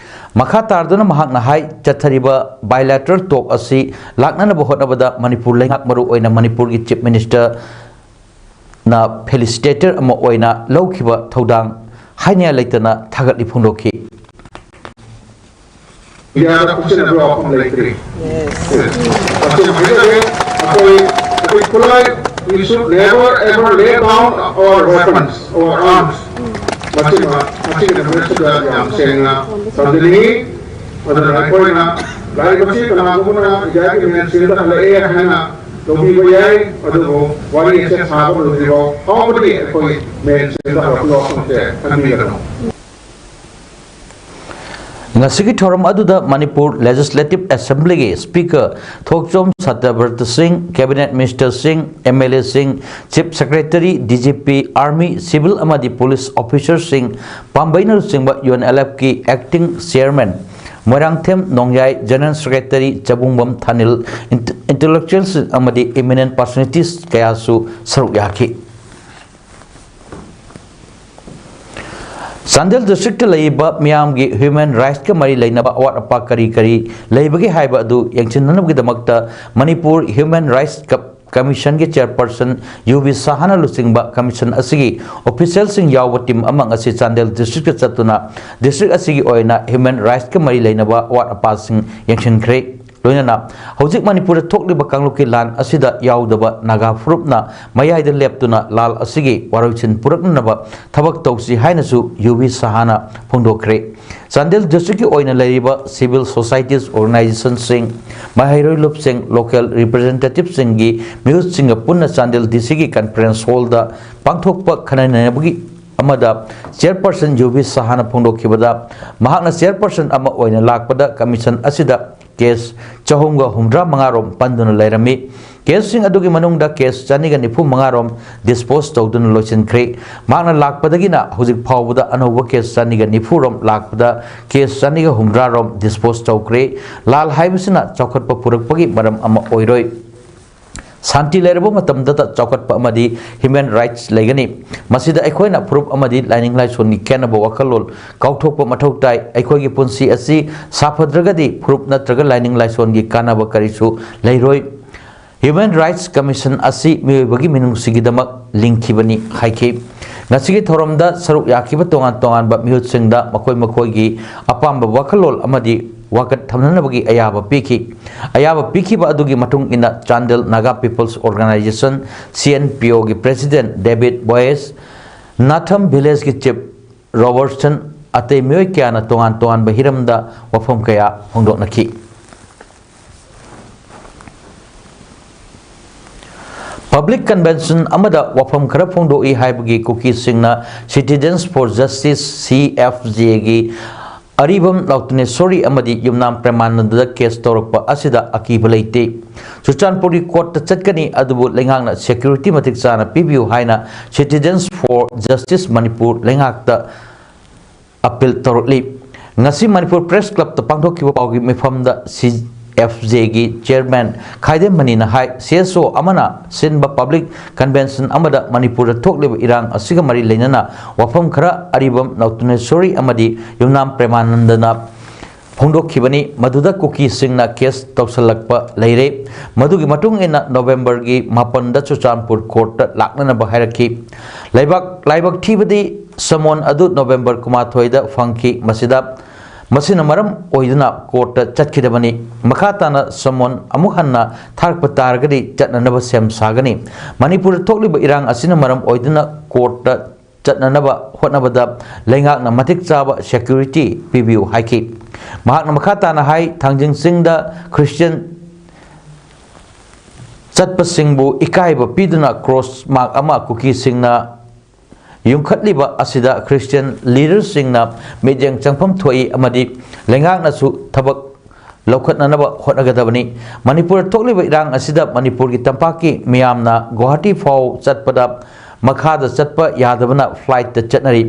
ꯃꯈꯥ ꯇꯥꯔꯗꯨꯅ ꯃꯍꯥꯛꯅ ꯍꯥꯏ, ꯆꯠꯊꯔꯤꯕ bilateral talk ꯑꯁꯤ ꯂꯥꯛꯅꯅꯕ ꯍꯣꯠꯅꯕꯗ ꯃꯅꯤꯄꯨꯔ ꯂꯩꯉꯥꯛ, ꯃꯔꯨ ꯑꯣꯏꯅ ꯃꯅꯤꯄꯨꯔꯒꯤ Chief Ministerꯅ facilitator ꯑꯃ ꯑꯣꯏꯅ ꯂꯧꯈꯤꯕ ꯊꯧꯗꯥꯡ ꯍꯥꯏꯅꯤꯡꯉꯥꯏ ꯂꯩꯇꯅ ꯊꯥꯒꯠꯂꯤ ꯐꯣꯡꯗꯣꯛꯈꯤ꯫ ꯃꯤꯗꯤꯌꯥꯗ ꯈꯨꯠꯁꯤꯟꯅꯕ ꯋꯥꯐꯝ ꯂꯩꯇ꯭ꯔꯤ꯫ ꯃꯁꯤꯃ ꯍꯥꯏꯖꯒꯦ, ꯑꯩꯈꯣꯏ, ꯑꯩꯈꯣꯏ ꯈꯨꯠꯂꯥꯏ, we should never ever lay down our weapons, our arms. ꯃꯁꯤꯃ, ꯃꯁꯤꯒꯤꯗꯃꯛꯇ ꯌꯥꯝ ꯁꯦꯡꯅ ꯊꯝꯖꯅꯤꯡꯏ꯫ ꯑꯗꯨꯅ ꯑꯩꯈꯣꯏꯅ ꯂꯥꯏꯔꯤꯛ ꯑꯁꯤ ꯀꯅꯥꯒꯨꯝꯕꯅ ꯏꯟꯗꯤꯌꯥꯒꯤ main streamꯗ ꯍꯜꯂꯛꯑꯦ ꯍꯥꯏꯅ ꯂꯧꯕꯤꯕ ꯌꯥꯏ, ꯑꯗꯨꯕꯨ ꯋꯥꯔꯤ ꯑꯁꯦ ꯁꯥꯕ ꯂꯣꯏꯗ꯭ꯔꯤꯐꯥꯎ ꯐꯥꯎꯕꯗꯤ ꯑꯩꯈꯣꯏ main streamꯗ ꯍꯜꯂꯛꯄꯒꯤ ꯋꯥꯐꯝꯁꯦ ꯈꯟꯕꯤꯒꯅꯨ꯫ ꯉꯁꯤꯒꯤ ꯊꯧꯔꯝ ꯑꯗꯨꯗ ꯃꯅꯤꯄꯨꯔ Legislative Assemblyꯒꯤ Speaker ꯊꯣꯛꯆꯣꯝ ꯁꯇ꯭ꯌꯕ꯭ꯔꯇ ꯁꯤꯡ, Cabinet Ministerꯁꯤꯡ, MLAꯁꯤꯡ, Chief Secretary, DGP, Army, Civil ꯑꯃꯗꯤ Police Officerꯁꯤꯡ, ꯄꯥꯝꯕꯩꯅ ꯂꯨꯆꯤꯡꯕ ꯌꯨ ꯑꯦꯟ ꯑꯦꯜ ꯑꯦꯐꯀꯤ acting chairman Moirangthem Nongyai, General Secretary Chabungbam Thanil, ꯏꯟ-, intellectuals ꯑꯃꯗꯤ eminent personalities ꯀꯌꯥꯁꯨ ꯁꯔꯨꯛ ꯌꯥꯈꯤ꯫ ꯆꯥꯟꯗꯦꯜ districtꯇ ꯂꯩꯔꯤꯕ ꯃꯤꯌꯥꯝꯒꯤ human rightsꯀ ꯃꯔꯤ ꯂꯩꯅꯕ ꯑꯋꯥꯠ ꯑꯄꯥ ꯀꯔꯤ ꯀꯔꯤ ꯂꯩꯕꯒꯦ ꯍꯥꯏꯕ ꯑꯗꯨ ꯌꯦꯡꯁꯤꯟꯅꯅꯕꯒꯤꯗꯃꯛꯇ ꯃꯅꯤꯄꯨꯔ Human Rights ꯀ-, Commissionꯒꯤ chairperson ꯌꯨ ꯕꯤ ꯁꯍꯥꯅ ꯂꯨꯆꯤꯡꯕ commission ꯑꯁꯤꯒꯤ officialꯁꯤꯡ ꯌꯥꯎꯕ team ꯑꯃ ꯉꯁꯤ ꯆꯥꯟꯗꯦꯜ districtꯇ ꯆꯠꯇꯨꯅ district ꯑꯁꯤꯒꯤ ꯑꯣꯏꯅ human rightsꯀ ꯃꯔꯤ ꯂꯩꯅꯕ ꯑꯋꯥꯠ ꯑꯄꯥꯁꯤꯡ ꯌꯦꯡꯁꯤꯟꯈ꯭ꯔꯦ꯫ ꯂꯣꯏꯅꯅ ꯍꯧꯖꯤꯛ ꯃꯅꯤꯄꯨꯔꯗ ꯊꯣꯛꯂꯤꯕ ꯀꯥꯡꯂꯨꯞꯀꯤ ꯂꯥꯟ ꯑꯁꯤꯗ ꯌꯥꯎꯗꯕ ꯅꯥꯒꯥ ꯐꯨꯔꯨꯞꯅ ꯃꯌꯥꯏꯗ ꯂꯦꯞꯇꯨꯅ ꯂꯥꯜ ꯑꯁꯤꯒꯤ ꯋꯥꯔꯣꯏꯁꯤꯟ ꯄꯨꯔꯛꯅꯅꯕ ꯊꯕꯛ ꯇꯧꯁꯤ ꯍꯥꯏꯅꯁꯨ ꯌꯨ ꯚꯤ ꯁꯍꯥꯅ ꯐꯣꯡꯗꯣꯛꯈ꯭ꯔꯦ꯫ ꯆꯥꯟꯗꯦꯜ ꯗꯤꯁꯇ꯭ꯔꯤꯛꯀꯤ ꯑꯣꯏꯅ ꯂꯩꯔꯤꯕ civil societies organizationꯁꯤꯡ, ꯃꯍꯩꯔꯣꯏ ꯂꯨꯞꯁꯤꯡ, local representativeꯁꯤꯡꯒꯤ ꯃꯤꯍꯨꯠꯁꯤꯡꯒ ꯄꯨꯟꯅ ꯆꯥꯟꯗꯦꯜ ꯗꯤ ꯁꯤꯒꯤ conference hallꯗ ꯄꯥꯡꯊꯣꯛꯄ ꯈꯟꯅ ꯅꯩꯅꯕꯒꯤ ꯑꯃꯗ chairperson ꯌꯨ ꯚꯤ ꯁꯍꯥꯅ ꯐꯣꯡꯗꯣꯛꯈꯤꯕꯗ, ꯃꯍꯥꯛꯅ chairperson ꯑꯃ ꯑꯣꯏꯅ ꯂꯥꯛꯄꯗ commission ꯑꯁꯤꯗ case ꯆꯍꯨꯝꯒ ꯍꯨꯝꯗ꯭ꯔꯥ ꯃꯉꯥ ꯔꯣꯝ ꯄꯟꯗꯨꯅ ꯂꯩꯔꯝꯃꯤ꯫ Caseꯁꯤꯡ ꯑꯗꯨꯒꯤ ꯃꯅꯨꯡꯗ case ꯆꯅꯤꯒ ꯅꯤꯐꯨ ꯃꯉꯥ ꯔꯣꯝ dispose ꯇꯧꯗꯨꯅ ꯂꯣꯏꯁꯤꯟꯈ꯭ꯔꯦ꯫ ꯃꯍꯥꯛꯅ ꯂꯥꯛꯄꯗꯒꯤꯅ ꯍꯧꯖꯤꯛ ꯐꯥꯎꯕꯗ ꯑꯅꯧꯕ case ꯆꯅꯤꯒ ꯅꯤꯐꯨ ꯔꯣꯝ ꯂꯥꯛꯄꯗ case ꯆꯅꯤꯒ ꯍꯨꯝꯗ꯭ꯔꯥ ꯔꯣꯝ dispose ꯇꯧꯈ꯭ꯔꯦ꯫ ꯂꯥꯜ ꯍꯥꯏꯕꯁꯤꯅ ꯆꯥꯎꯈꯠꯄ ꯄꯨꯔꯛꯄꯒꯤ ꯃꯔꯝ ꯑꯃ ꯑꯣꯏꯔꯣꯏ꯫ ꯁꯥꯟꯇꯤ ꯂꯩꯔꯕ ꯃꯇꯝꯗꯇ ꯆꯥꯎꯈꯠꯄ ꯑꯃꯗꯤ human rights ꯂꯩꯒꯅꯤ꯫ ꯃꯁꯤꯗ ꯑꯩꯈꯣꯏꯅ ꯐꯨꯔꯨꯞ ꯑꯃꯗꯤ ꯂꯥꯏꯅꯤꯡ ꯂꯥꯏꯁꯣꯟꯒꯤ ꯈꯦꯠꯅꯕ ꯋꯥꯈꯜꯂꯣꯟ ꯀꯥꯎꯊꯣꯛꯄ ꯃꯊꯧ ꯇꯥꯏ꯫ ꯑꯩꯈꯣꯏꯒꯤ ꯄꯨꯟꯁꯤ ꯑꯁꯤ ꯁꯥꯐꯗ꯭ꯔꯒꯗꯤ ꯐꯨꯔꯨꯞ ꯅꯠꯇ꯭ꯔꯒ ꯂꯥꯏꯅꯤꯡ ꯂꯥꯏꯁꯣꯟꯒꯤ ꯀꯥꯟꯅꯕ ꯀꯔꯤꯁꯨ ꯂꯩꯔꯣꯏ꯫ Human Rights Commission ꯑꯁꯤ ꯃꯤꯑꯣꯏꯕꯒꯤ ꯃꯤꯅꯨꯡꯁꯤꯒꯤꯗꯃꯛ ꯂꯤꯡꯈꯤꯕꯅꯤ ꯍꯥꯏꯈꯤ꯫ ꯉꯁꯤꯒꯤ ꯊꯧꯔꯝꯗ ꯁꯔꯨꯛ ꯌꯥꯈꯤꯕ ꯇꯣꯉꯥꯟ ꯇꯣꯉꯥꯟꯕ ꯃꯤꯍꯨꯠꯁꯤꯡꯗ ꯃꯈꯣꯏ ꯃꯈꯣꯏꯒꯤ ꯑꯄꯥꯝꯕ ꯋꯥꯈꯜꯂꯣꯟ ꯑꯃꯗꯤ ꯋꯥꯀꯠ ꯊꯝꯅꯅꯕꯒꯤ ꯑꯌꯥꯕ ꯄꯤꯈꯤ꯫ ꯑꯌꯥꯕ ꯄꯤꯈꯤꯕ ꯑꯗꯨꯒꯤ ꯃꯇꯨꯡ ꯏꯟꯅ Chandel Naga peoples organisation, C N P ꯑꯣꯒꯤ president ꯗꯦꯕꯤꯠ ꯕꯣꯌꯦꯁ, ꯅꯥꯊꯝ ꯚꯤꯂꯦꯖꯀꯤ ꯆꯤꯐ ꯔꯣꯕꯔꯠꯁꯟ, ꯑꯇꯩ ꯃꯤꯑꯣꯏ ꯀꯌꯥꯅ ꯇꯣꯉꯥꯟ ꯇꯣꯉꯥꯟꯕ ꯍꯤꯔꯝꯗ ꯋꯥꯐꯝ ꯀꯌꯥ ꯐꯣꯡꯗꯣꯛꯅꯈꯤ꯫ Public convention ꯑꯃꯗ ꯋꯥꯐꯝ ꯈꯔ ꯐꯣꯡꯗꯣꯛꯏ ꯍꯥꯏꯕꯒꯤ ꯀꯨꯀꯤꯁꯤꯡꯅ Citizens for Justice, C F ꯖꯦꯒꯤ ꯑꯔꯤꯕꯝ ꯂꯥꯎꯇꯅꯦꯁꯣꯔꯤ ꯑꯃꯗꯤ ꯌꯨꯝꯅꯥꯝ ꯄ꯭ꯔꯦꯃꯥꯅꯟꯗꯗ case ꯇꯧꯔꯛꯄ ꯑꯁꯤꯗ ꯑꯀꯤꯕ ꯂꯩꯇꯦ꯫ ꯆꯨꯔꯆꯥꯟꯄꯨꯔꯒꯤ courtꯇ ꯆꯠꯀꯅꯤ, ꯑꯗꯨꯕꯨ ꯂꯩꯉꯥꯛꯅ security ꯃꯇꯤꯛ ꯆꯥꯅ ꯄꯤꯕꯤꯌꯨ ꯍꯥꯏꯅ Citizens for Justice Manipur ꯂꯩꯉꯥꯛꯇ appeal ꯇꯧꯔꯛꯂꯤ꯫ ꯉꯁꯤ ꯃꯅꯤꯄꯨꯔ Press Clubꯇ ꯄꯥꯡꯊꯣꯛꯈꯤꯕ ꯄꯥꯎꯒꯤ ꯃꯤꯐꯝꯗ ꯁꯤ ꯑꯦꯐ ꯖꯦꯒꯤ chairman ꯈꯥꯏꯗꯦꯝ ꯃꯅꯤꯅ ꯍꯥꯏ, ꯁꯤ ꯑꯦꯁ ꯑꯣ ꯑꯃꯅ ꯁꯤꯟꯕ public convention ꯑꯃꯗ ꯃꯅꯤꯄꯨꯔꯗ ꯊꯣꯛꯂꯤꯕ ꯏꯔꯥꯡ ꯑꯁꯤꯒ ꯃꯔꯤ ꯂꯩꯅꯅ ꯋꯥꯐꯝ ꯈꯔ ꯑꯔꯤꯕꯝ ꯂꯥꯎꯇꯅꯦꯁꯣꯔꯤ ꯑꯃꯗꯤ ꯌꯨꯝꯅꯥꯝ ꯄ꯭ꯔꯦꯃꯥꯅꯟꯗꯅ ꯐꯣꯡꯗꯣꯛꯈꯤꯕꯅꯤ꯫ ꯃꯗꯨꯗ ꯀꯨꯀꯤꯁꯤꯡꯅ case ꯇꯧꯁꯤꯜꯂꯛꯄ ꯂꯩꯔꯦ꯫ ꯃꯗꯨꯒꯤ ꯃꯇꯨꯡ ꯏꯟꯅ ꯅꯣꯕꯦꯝꯕꯔꯒꯤ ꯃꯥꯄꯟꯗ ꯆꯨꯔꯆꯥꯟꯄꯨꯔ courtꯇ ꯂꯥꯛꯅꯅꯕ ꯍꯥꯏꯔꯛꯈꯤ꯫ ꯂꯩꯕꯥꯛ ꯂꯥꯏꯕꯛ ꯊꯤꯕꯗꯤ summon ꯑꯗꯨ ꯅꯣꯕꯦꯝꯕꯔ ꯀꯨꯟꯃꯥꯊꯣꯏꯗ ꯐꯪꯈꯤ꯫ ꯃꯁꯤꯗ ꯃꯁꯤꯅ ꯃꯔꯝ ꯑꯣꯏꯗꯨꯅ ꯀꯣꯔꯠꯇ ꯆꯠꯈꯤꯗꯕꯅꯤ꯫ ꯃꯈꯥ ꯇꯥꯅ ꯁꯃꯣꯟ ꯑꯃꯨꯛ ꯍꯟꯅ ꯊꯥꯔꯛꯄ ꯇꯥꯔꯒꯗꯤ ꯆꯠꯅꯅꯕ ꯁꯦꯝ ꯁꯥꯒꯅꯤ꯫ ꯃꯅꯤꯄꯨꯔꯗ ꯊꯣꯛꯂꯤꯕ ꯏꯔꯥꯡ ꯑꯁꯤꯅ ꯃꯔꯝ ꯑꯣꯏꯗꯨꯅ ꯀꯣꯔꯠꯇ ꯆꯠꯅꯅꯕ ꯍꯣꯠꯅꯕꯗ ꯂꯩꯉꯥꯛꯅ ꯃꯇꯤꯛ ꯆꯥꯕ ꯁꯦꯀ꯭ꯌꯨꯔꯤꯇꯤ ꯄꯤꯕꯤꯌꯨ ꯍꯥꯏꯈꯤ꯫ ꯃꯍꯥꯛꯅ ꯃꯈꯥ ꯇꯥꯅ ꯍꯥꯏ, ꯊꯥꯡꯖꯤꯡ ꯆꯤꯡꯗ ꯈ꯭ꯔꯤꯁꯇꯤꯌꯟ ꯆꯠꯄꯁꯤꯡꯕꯨ ꯏꯀꯥꯏꯕ ꯄꯤꯗꯨꯅ ꯀ꯭ꯔꯣꯁ ꯃꯥꯔꯛ ꯑꯃ ꯀꯨꯀꯤꯁꯤꯡꯅ ꯌꯨꯝꯈꯠꯂꯤꯕ ꯑꯁꯤꯗ ꯈ꯭ꯔꯤꯁꯇꯤꯌꯟ ꯂꯤꯗꯔꯁꯤꯡꯅ ꯃꯤꯠꯌꯦꯡ ꯆꯪꯐꯝ ꯊꯣꯛꯏ ꯑꯃꯗꯤ ꯂꯩꯉꯥꯛꯅꯁꯨ ꯊꯕꯛ ꯂꯧꯈꯠꯅꯅꯕ ꯍꯣꯠꯅꯒꯗꯕꯅꯤ꯫ ꯃꯅꯤꯄꯨꯔꯗ ꯊꯣꯛꯂꯤꯕ ꯏꯔꯥꯡ ꯑꯁꯤꯗ ꯃꯅꯤꯄꯨꯔꯒꯤ ꯇꯝꯄꯥꯛꯀꯤ ꯃꯤꯌꯥꯝꯅ ꯒꯨꯋꯥꯍꯥꯇꯤ ꯐꯥꯎ ꯆꯠꯄꯗ ꯃꯈꯥꯗ ꯆꯠꯄ ꯌꯥꯗꯕꯅ ꯐ꯭ꯂꯥꯏꯠꯇ ꯆꯠꯅꯔꯤ꯫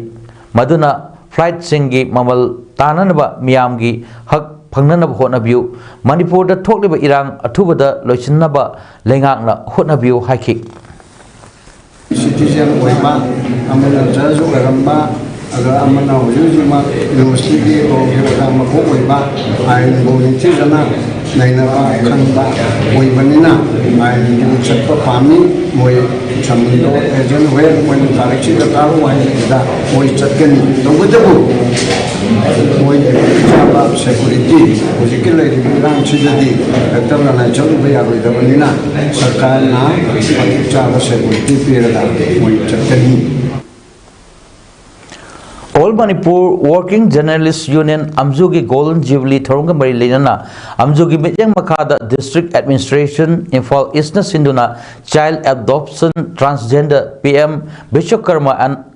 ꯃꯗꯨꯅ ꯐ꯭ꯂꯥꯏꯠꯁꯤꯡꯒꯤ ꯃꯃꯜ ꯇꯥꯅꯅꯕ ꯃꯤꯌꯥꯝꯒꯤ ꯍꯛ ꯐꯪꯅꯅꯕ ꯍꯣꯠꯅꯕꯤꯌꯨ꯫ ꯃꯅꯤꯄꯨꯔꯗ ꯊꯣꯛꯂꯤꯕ ꯏꯔꯥꯡ ꯑꯊꯨꯕꯗ ꯂꯣꯏꯁꯤꯟꯅꯕ ꯂꯩꯉꯥꯛꯅ ꯍꯣꯠꯅꯕꯤꯌꯨ ꯍꯥꯏꯈꯤ꯫ ꯁꯤꯇꯤꯖꯦꯟ ꯑꯣꯏꯕ, ꯑꯃꯅ ꯖꯖ ꯑꯣꯏꯔꯝꯕ, ꯑꯗ ꯑꯃꯅ ꯍꯧꯖꯤꯛ ꯍꯧꯖꯤꯛꯃꯛ ꯌꯨꯅꯤꯚꯔꯁꯤꯇꯤꯒꯤ ꯂꯣꯒꯤ ꯑꯣꯖꯥ ꯃꯀꯣꯛ ꯑꯣꯏꯕ, ꯑꯥꯏꯟꯕꯨ ꯅꯤꯡꯊꯤꯖꯅ ꯅꯩꯅꯕ ꯈꯪꯕ ꯑꯣꯏꯕꯅꯤꯅ ꯑꯥꯏꯟꯒꯤ ꯆꯠꯄ ꯄꯥꯝꯃꯤ꯫ ꯃꯣꯏ ꯁꯃꯟꯗꯣ ꯑꯦꯖꯦꯟ ꯑꯣꯏ, ꯃꯣꯏꯅ ꯇꯥꯔꯤꯛꯁꯤꯗ ꯀꯥꯔꯨ ꯍꯥꯏꯕꯁꯤꯗ ꯃꯣꯏ ꯆꯠꯀꯅꯤ꯫ ꯇꯧꯕꯇꯕꯨ ꯃꯣꯏꯒꯤ ꯃꯇꯤꯛ ꯆꯥꯕ ꯁꯦꯀ꯭ꯌꯨꯔꯤꯇꯤ ꯍꯧꯖꯤꯛꯀꯤ ꯂꯩꯔꯤꯕ ꯏꯔꯥꯡꯁꯤꯗꯗꯤ ꯍꯦꯛꯇ ꯂꯅꯥꯏ ꯆꯠꯂꯨꯕ ꯌꯥꯔꯣꯏꯗꯕꯅꯤꯅ ꯁꯔꯀꯥꯔꯅ ꯃꯇꯤꯛ ꯆꯥꯕ ꯁꯦꯀ꯭ꯌꯨꯔꯤꯇꯤ ꯄꯤꯔꯒ ꯃꯣꯏ ꯆꯠꯀꯅꯤ꯫ All Manipur Working Journalist Union ꯑꯝꯖꯨꯒꯤ Golden Jubilee ꯊꯧꯔꯝꯒ ꯃꯔꯤ ꯂꯩꯅꯅ ꯑꯝꯖꯨꯒꯤ ꯃꯤꯠꯌꯦꯡ ꯃꯈꯥꯗ District Administration ꯏꯝꯐꯥꯜ ꯏꯁꯅ ꯁꯤꯟꯗꯨꯅ Child Adoption, Transgender, P M Vishwakarma and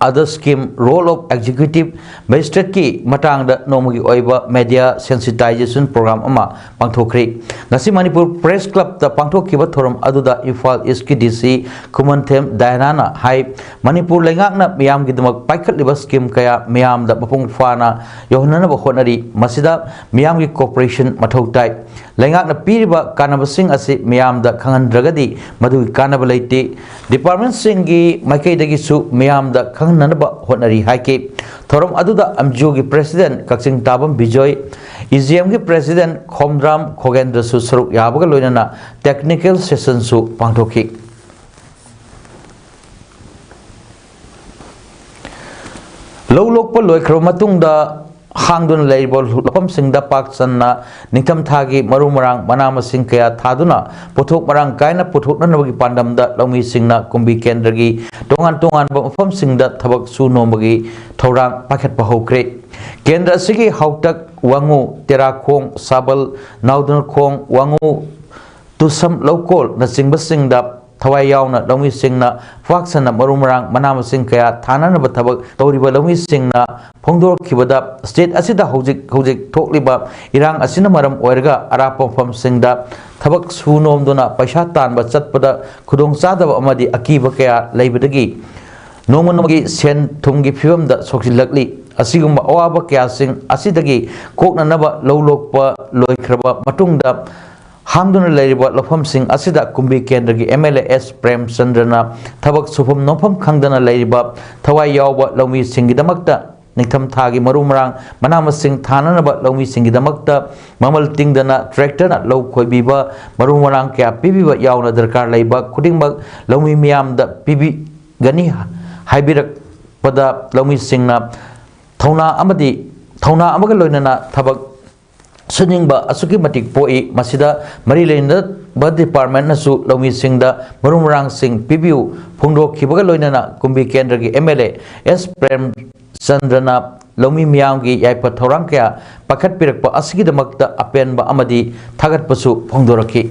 Other Scheme, Role of Executive Magistrate ꯀꯤ ꯃꯇꯥꯡꯗ ꯅꯣꯡꯃꯒꯤ ꯑꯣꯏꯕ media sensitization program ꯑꯃ ꯄꯥꯡꯊꯣꯛꯈ꯭ꯔꯤ꯫ ꯉꯁꯤ ꯃꯅꯤꯄꯨꯔ Press Club ꯇ ꯄꯥꯡꯊꯣꯛꯈꯤꯕ ꯊꯧꯔꯝ ꯑꯗꯨꯗ ꯏꯝꯐꯥꯜ ꯏꯁꯀꯤ D C ꯈꯨꯃꯟꯊꯦꯝ ꯗꯥꯏꯅꯥꯅ ꯍꯥꯏ, ꯃꯅꯤꯄꯨꯔ ꯂꯩꯉꯥꯛꯅ ꯃꯤꯌꯥꯝꯒꯤꯗꯃꯛ ꯄꯥꯏꯈꯠꯂꯤꯕ scheme ꯀꯌꯥ ꯃꯤꯌꯥꯝꯗ ꯃꯄꯨꯡ ꯐꯥꯅ ꯌꯧꯍꯟꯅꯅꯕ ꯍꯣꯠꯅꯔꯤ꯫ ꯃꯁꯤꯗ ꯃꯤꯌꯥꯝꯒꯤ cooperation ꯃꯊꯧ ꯇꯥꯏ꯫ ꯂꯩꯉꯥꯛꯅ ꯄꯤꯔꯤꯕ ꯀꯥꯟꯅꯕꯁꯤꯡ ꯑꯁꯤ ꯃꯤꯌꯥꯝꯗ ꯈꯪꯍꯟꯗ꯭ꯔꯒꯗꯤ ꯃꯗꯨꯒꯤ ꯀꯥꯟꯅꯕ ꯂꯩꯇꯦ꯫ Department ꯁꯤꯡꯒꯤ ꯃꯥꯏꯀꯩꯗꯒꯤꯁꯨ ꯃꯤꯌꯥꯝꯗ ꯈꯪꯍꯟꯅꯕ ꯍꯣꯠꯅꯔꯤ ꯍꯥꯏꯈꯤ꯫ ꯊꯧꯔꯝ ꯑꯗꯨꯗ ꯑꯝꯖꯨꯒꯤ President ꯀꯛꯆꯤꯡ ꯇꯥꯕꯝ ꯕꯤꯖꯣꯏ, E G M ꯒꯤ President ꯈꯣꯝꯗ꯭ꯔꯥꯝ ꯈꯣꯒꯦꯟꯗ꯭ꯔꯁꯨ ꯁꯔꯨꯛ ꯌꯥꯕꯒ ꯂꯣꯏꯅꯅ technical session ꯁꯨ ꯄꯥꯡꯊꯣꯛꯈꯤ꯫ ꯂꯧ ꯂꯣꯛꯄ ꯂꯣꯏꯈ꯭ꯔꯕ ꯃꯇꯨꯡꯗ ꯍꯥꯡꯗꯨꯅ ꯂꯩꯔꯤꯕ ꯂꯧꯐꯝꯁꯤꯡꯗ ꯄꯥꯛ ꯆꯟꯅ ꯅꯤꯡꯊꯝꯊꯥꯒꯤ ꯃꯔꯨ ꯃꯔꯥꯡ ꯃꯅꯥ ꯃꯁꯤꯡ ꯀꯌꯥ ꯊꯥꯗꯨꯅ ꯄꯣꯠꯊꯣꯛ ꯃꯔꯥꯡ ꯀꯥꯏꯅ ꯄꯨꯊꯣꯛꯅꯅꯕꯒꯤ ꯄꯥꯟꯗꯝꯗ ꯂꯧꯃꯤꯁꯤꯡꯅ ꯀꯨꯝꯕꯤ ꯀꯦꯟꯗ꯭ꯔꯒꯤ ꯇꯣꯉꯥꯟ ꯇꯣꯉꯥꯟꯕ ꯃꯐꯝꯁꯤꯡꯗ ꯊꯕꯛ ꯁꯨ ꯅꯣꯝꯕꯒꯤ ꯊꯧꯔꯥꯡ ꯄꯥꯏꯈꯠꯄ ꯍꯧꯈ꯭ꯔꯦ꯫ ꯀꯦꯟꯗ꯭ꯔ ꯑꯁꯤꯒꯤ ꯍꯥꯎꯇꯛ, ꯋꯥꯉꯨ, ꯇꯦꯔꯥꯈꯣꯡ, ꯁꯥꯕꯜ, ꯅꯥꯎꯗꯅꯈꯣꯡ, ꯋꯥꯉꯨ, ꯇꯨꯁꯝ ꯂꯧꯀꯣꯜꯅꯆꯤꯡꯕꯁꯤꯡꯗ ꯊꯋꯥꯏ ꯌꯥꯎꯅ ꯂꯧꯃꯤꯁꯤꯡꯅ ꯄꯥꯛ ꯁꯟꯅ ꯃꯔꯨ ꯃꯔꯥꯡ ꯃꯅꯥ ꯃꯁꯤꯡ ꯀꯌꯥ ꯊꯥꯅꯅꯕ ꯊꯕꯛ ꯇꯧꯔꯤꯕ ꯂꯧꯃꯤꯁꯤꯡꯅ ꯐꯣꯡꯗꯣꯔꯛꯈꯤꯕꯗ, ꯁ꯭ꯇꯦꯠ ꯑꯁꯤꯗ ꯍꯧꯖꯤꯛ ꯍꯧꯖꯤꯛ ꯊꯣꯛꯂꯤꯕ ꯏꯔꯥꯡ ꯑꯁꯤꯅ ꯃꯔꯝ ꯑꯣꯏꯔꯒ ꯑꯔꯥꯞꯄ ꯃꯐꯝꯁꯤꯡꯗ ꯊꯕꯛ ꯁꯨ ꯅꯣꯝꯗꯨꯅ ꯄꯩꯁꯥ ꯇꯥꯟꯕ ꯆꯠꯄꯗ ꯈꯨꯗꯣꯡꯆꯥꯗꯕ ꯑꯃꯗꯤ ꯑꯀꯤꯕ ꯀꯌꯥ ꯂꯩꯕꯗꯒꯤ ꯅꯣꯡꯃ ꯅꯣꯡꯃꯒꯤ ꯁꯦꯟ ꯊꯨꯝꯒꯤ ꯐꯤꯕꯝꯗ ꯁꯣꯛꯆꯤꯜꯂꯛꯂꯤ꯫ ꯑꯁꯤꯒꯨꯝꯕ ꯑꯋꯥꯕ ꯀꯌꯥꯁꯤꯡ ꯑꯁꯤꯗꯒꯤ ꯀꯣꯛꯅꯅꯕ ꯂꯧ ꯂꯣꯛꯄ ꯂꯣꯏꯈ꯭ꯔꯕ ꯃꯇꯨꯡꯗ ꯍꯥꯡꯗꯨꯅ ꯂꯩꯔꯤꯕ ꯂꯧꯐꯝꯁꯤꯡ ꯑꯁꯤꯗ ꯀꯨꯝꯕꯤ ꯀꯦꯟꯗ꯭ꯔꯒꯤ ꯑꯦꯝ ꯑꯦꯜ ꯑꯦ ꯑꯦꯁ ꯄ꯭ꯔꯦꯝꯆꯟꯗ꯭ꯔꯅ ꯊꯕꯛ ꯁꯨꯐꯝ ꯅꯣꯝꯐꯝ ꯈꯪꯗꯅ ꯂꯩꯔꯤꯕ ꯊꯋꯥꯏ ꯌꯥꯎꯕ ꯂꯧꯃꯤꯁꯤꯡꯒꯤꯗꯃꯛꯇ ꯅꯤꯡꯊꯝꯊꯥꯒꯤ ꯃꯔꯨ ꯃꯔꯥꯡ ꯃꯅꯥ ꯃꯁꯤꯡ ꯊꯥꯅꯅꯕ ꯂꯧꯃꯤꯁꯤꯡꯒꯤꯗꯃꯛꯇ ꯃꯃꯜ ꯇꯤꯡꯗꯅ ꯇ꯭ꯔꯦꯛꯇꯔꯅ ꯂꯧ ꯈꯣꯏꯕꯤꯕ, ꯃꯔꯨ ꯃꯔꯥꯡ ꯀꯌꯥ ꯄꯤꯕꯤꯕ ꯌꯥꯎꯅ ꯗꯔꯀꯥꯔ ꯂꯩꯕ ꯈꯨꯗꯤꯡꯃꯛ ꯂꯧꯃꯤ ꯃꯤꯌꯥꯝꯗ ꯄꯤꯕꯤꯒꯅꯤ ꯍꯥꯏꯕꯤꯔꯛꯄꯗ ꯂꯧꯃꯤꯁꯤꯡꯅ ꯊꯧꯅꯥ ꯑꯃꯗꯤ ꯊꯧꯅꯥ ꯑꯃꯒ ꯂꯣꯏꯅꯅ ꯊꯕꯛ ꯁꯨꯅꯤꯡꯕ ꯑꯁꯨꯛꯀꯤ ꯃꯇꯤꯛ ꯄꯣꯛꯏ꯫ ꯃꯁꯤꯗ ꯃꯔꯤ ꯂꯩꯅꯕ ꯗꯤꯄꯥꯔꯠꯃꯦꯟꯅꯁꯨ ꯂꯧꯃꯤꯁꯤꯡꯗ ꯃꯔꯨ ꯃꯔꯥꯡꯁꯤꯡ ꯄꯤꯕꯤꯌꯨ ꯐꯣꯡꯗꯣꯛꯈꯤꯕꯒ ꯂꯣꯏꯅꯅ ꯀꯨꯝꯕꯤ ꯀꯦꯟꯗ꯭ꯔꯒꯤ ꯑꯦꯝ ꯑꯦꯜ ꯑꯦ ꯑꯦꯁ ꯄ꯭ꯔꯦꯝꯆꯟꯗ꯭ꯔꯅ ꯂꯧꯃꯤ ꯃꯤꯌꯥꯝꯒꯤ ꯌꯥꯏꯐ ꯊꯧꯔꯥꯡ ꯀꯌꯥ ꯄꯥꯏꯈꯠꯄꯤꯔꯛꯄ ꯑꯁꯤꯒꯤꯗꯃꯛꯇ ꯑꯄꯦꯟꯕ ꯑꯃꯗꯤ ꯊꯥꯒꯠꯄꯁꯨ ꯐꯣꯡꯗꯣꯔꯛꯈꯤ꯫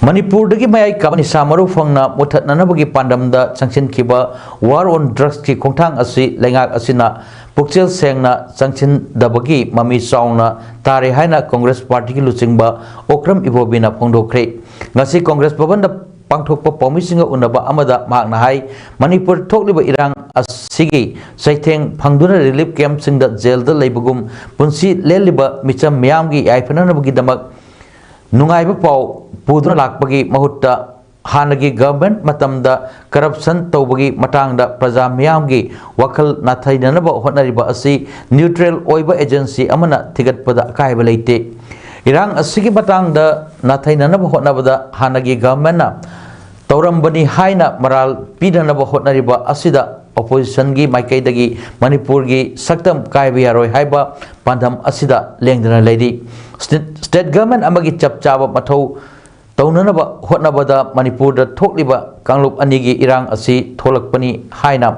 ꯃꯅꯤꯄꯨꯔꯗꯒꯤ ꯃꯌꯥꯏ ꯀꯥꯕ ꯅꯤꯁꯥ ꯃꯔꯨ ꯐꯪꯅ ꯃꯨꯠꯊꯠꯅꯅꯕꯒꯤ ꯄꯥꯟꯗꯝꯗ ꯆꯪꯁꯤꯟꯈꯤꯕ War on Drugsꯀꯤ ꯈꯣꯡꯊꯥꯡ ꯑꯁꯤ ꯂꯩꯉꯥꯛ ꯑꯁꯤꯅ ꯄꯨꯛꯆꯦꯜ ꯁꯦꯡꯅ ꯆꯪꯁꯤꯟꯗꯕꯒꯤ ꯃꯃꯤ ꯆꯥꯎꯅ ꯇꯥꯔꯦ ꯍꯥꯏꯅ ꯀꯣꯡꯒ꯭ꯔꯦꯁ ꯄꯥꯔꯇꯤꯒꯤ ꯂꯨꯆꯤꯡꯕ ꯑꯣꯀ꯭ꯔꯝ ꯏꯕꯣꯕꯤꯅ ꯐꯣꯡꯗꯣꯛꯈ꯭ꯔꯦ꯫ ꯉꯁꯤ ꯀꯣꯡꯒ꯭ꯔꯦꯁ ꯚꯕꯟꯗ ꯄꯥꯡꯊꯣꯛꯄ ꯄꯥꯎꯃꯤꯁꯤꯡꯒ ꯎꯅꯕ ꯑꯃꯗ ꯃꯍꯥꯛꯅ ꯍꯥꯏ, ꯃꯅꯤꯄꯨꯔ ꯊꯣꯛꯂꯤꯕ ꯏꯔꯥꯡ ꯑꯁꯤꯒꯤ ꯆꯩꯊꯦꯡ ꯐꯪꯗꯨꯅ ꯔꯤꯂꯤꯐ ꯀꯦꯝꯞꯁꯤꯡꯗ ꯖꯦꯜꯗ ꯂꯩꯕꯒꯨꯝ ꯄꯨꯟꯁꯤ ꯂꯦꯜꯂꯤꯕ ꯃꯤꯆꯝ ꯃꯤꯌꯥꯝꯒꯤ ꯌꯥꯏꯐꯅꯅꯕꯒꯤꯗꯃꯛ ꯅꯨꯡꯉꯥꯏꯕ ꯄꯥꯎ ꯄꯨꯗꯨꯅ ꯂꯥꯛꯄꯒꯤ ꯃꯍꯨꯠꯇ ꯍꯥꯟꯅꯒꯤ ꯒꯚꯔꯟꯃꯦꯟꯠ ꯃꯇꯝꯗ ꯀꯔꯞꯁꯟ ꯇꯧꯕꯒꯤ ꯃꯇꯥꯡꯗ ꯄ꯭ꯔꯖꯥ ꯃꯤꯌꯥꯝꯒꯤ ꯋꯥꯈꯜ ꯅꯥꯊꯩꯅꯅꯕ ꯍꯣꯠꯅꯔꯤꯕ ꯑꯁꯤ ꯅ꯭ꯌꯨꯇ꯭ꯔꯦꯜ ꯑꯣꯏꯕ ꯑꯦꯖꯦꯟꯁꯤ ꯑꯃꯅ ꯊꯤꯒꯠꯄꯗ ꯑꯀꯥꯏꯕ ꯂꯩꯇꯦ꯫ ꯏꯔꯥꯡ ꯑꯁꯤꯒꯤ ꯃꯇꯥꯡꯗ ꯅꯥꯊꯩꯅꯅꯕ ꯍꯣꯠꯅꯕꯗ ꯍꯥꯟꯅꯒꯤ ꯒꯚꯔꯟꯃꯦꯟꯠꯅ ꯇꯧꯔꯝꯕꯅꯤ ꯍꯥꯏꯅ ꯃꯔꯥꯜ ꯄꯤꯅꯅꯕ ꯍꯣꯠꯅꯔꯤꯕ ꯑꯁꯤꯗ ꯑꯣꯄꯣꯖꯤꯁꯟꯒꯤ ꯃꯥꯏꯀꯩꯗꯒꯤ ꯃꯅꯤꯄꯨꯔꯒꯤ ꯁꯛꯇꯝ ꯀꯥꯏꯕ ꯌꯥꯔꯣꯏ ꯍꯥꯏꯕ ꯄꯥꯟꯗꯝ ꯑꯁꯤꯗ ꯂꯦꯡꯗꯅ ꯂꯩꯔꯤ꯫ ꯁ꯭ꯇꯦꯠ ꯒꯚꯔꯟꯃꯦꯟꯠ ꯑꯃꯒꯤ ꯆꯞ ꯆꯥꯕ ꯃꯊꯧ ꯇꯧꯅꯅꯕ ꯍꯣꯠꯅꯕꯗ ꯃꯅꯤꯄꯨꯔꯗ ꯊꯣꯛꯂꯤꯕ ꯀꯥꯡꯂꯨꯞ ꯑꯅꯤꯒꯤ ꯏꯔꯥꯡ ꯑꯁꯤ ꯊꯣꯛꯂꯛꯄꯅꯤ ꯍꯥꯏꯅ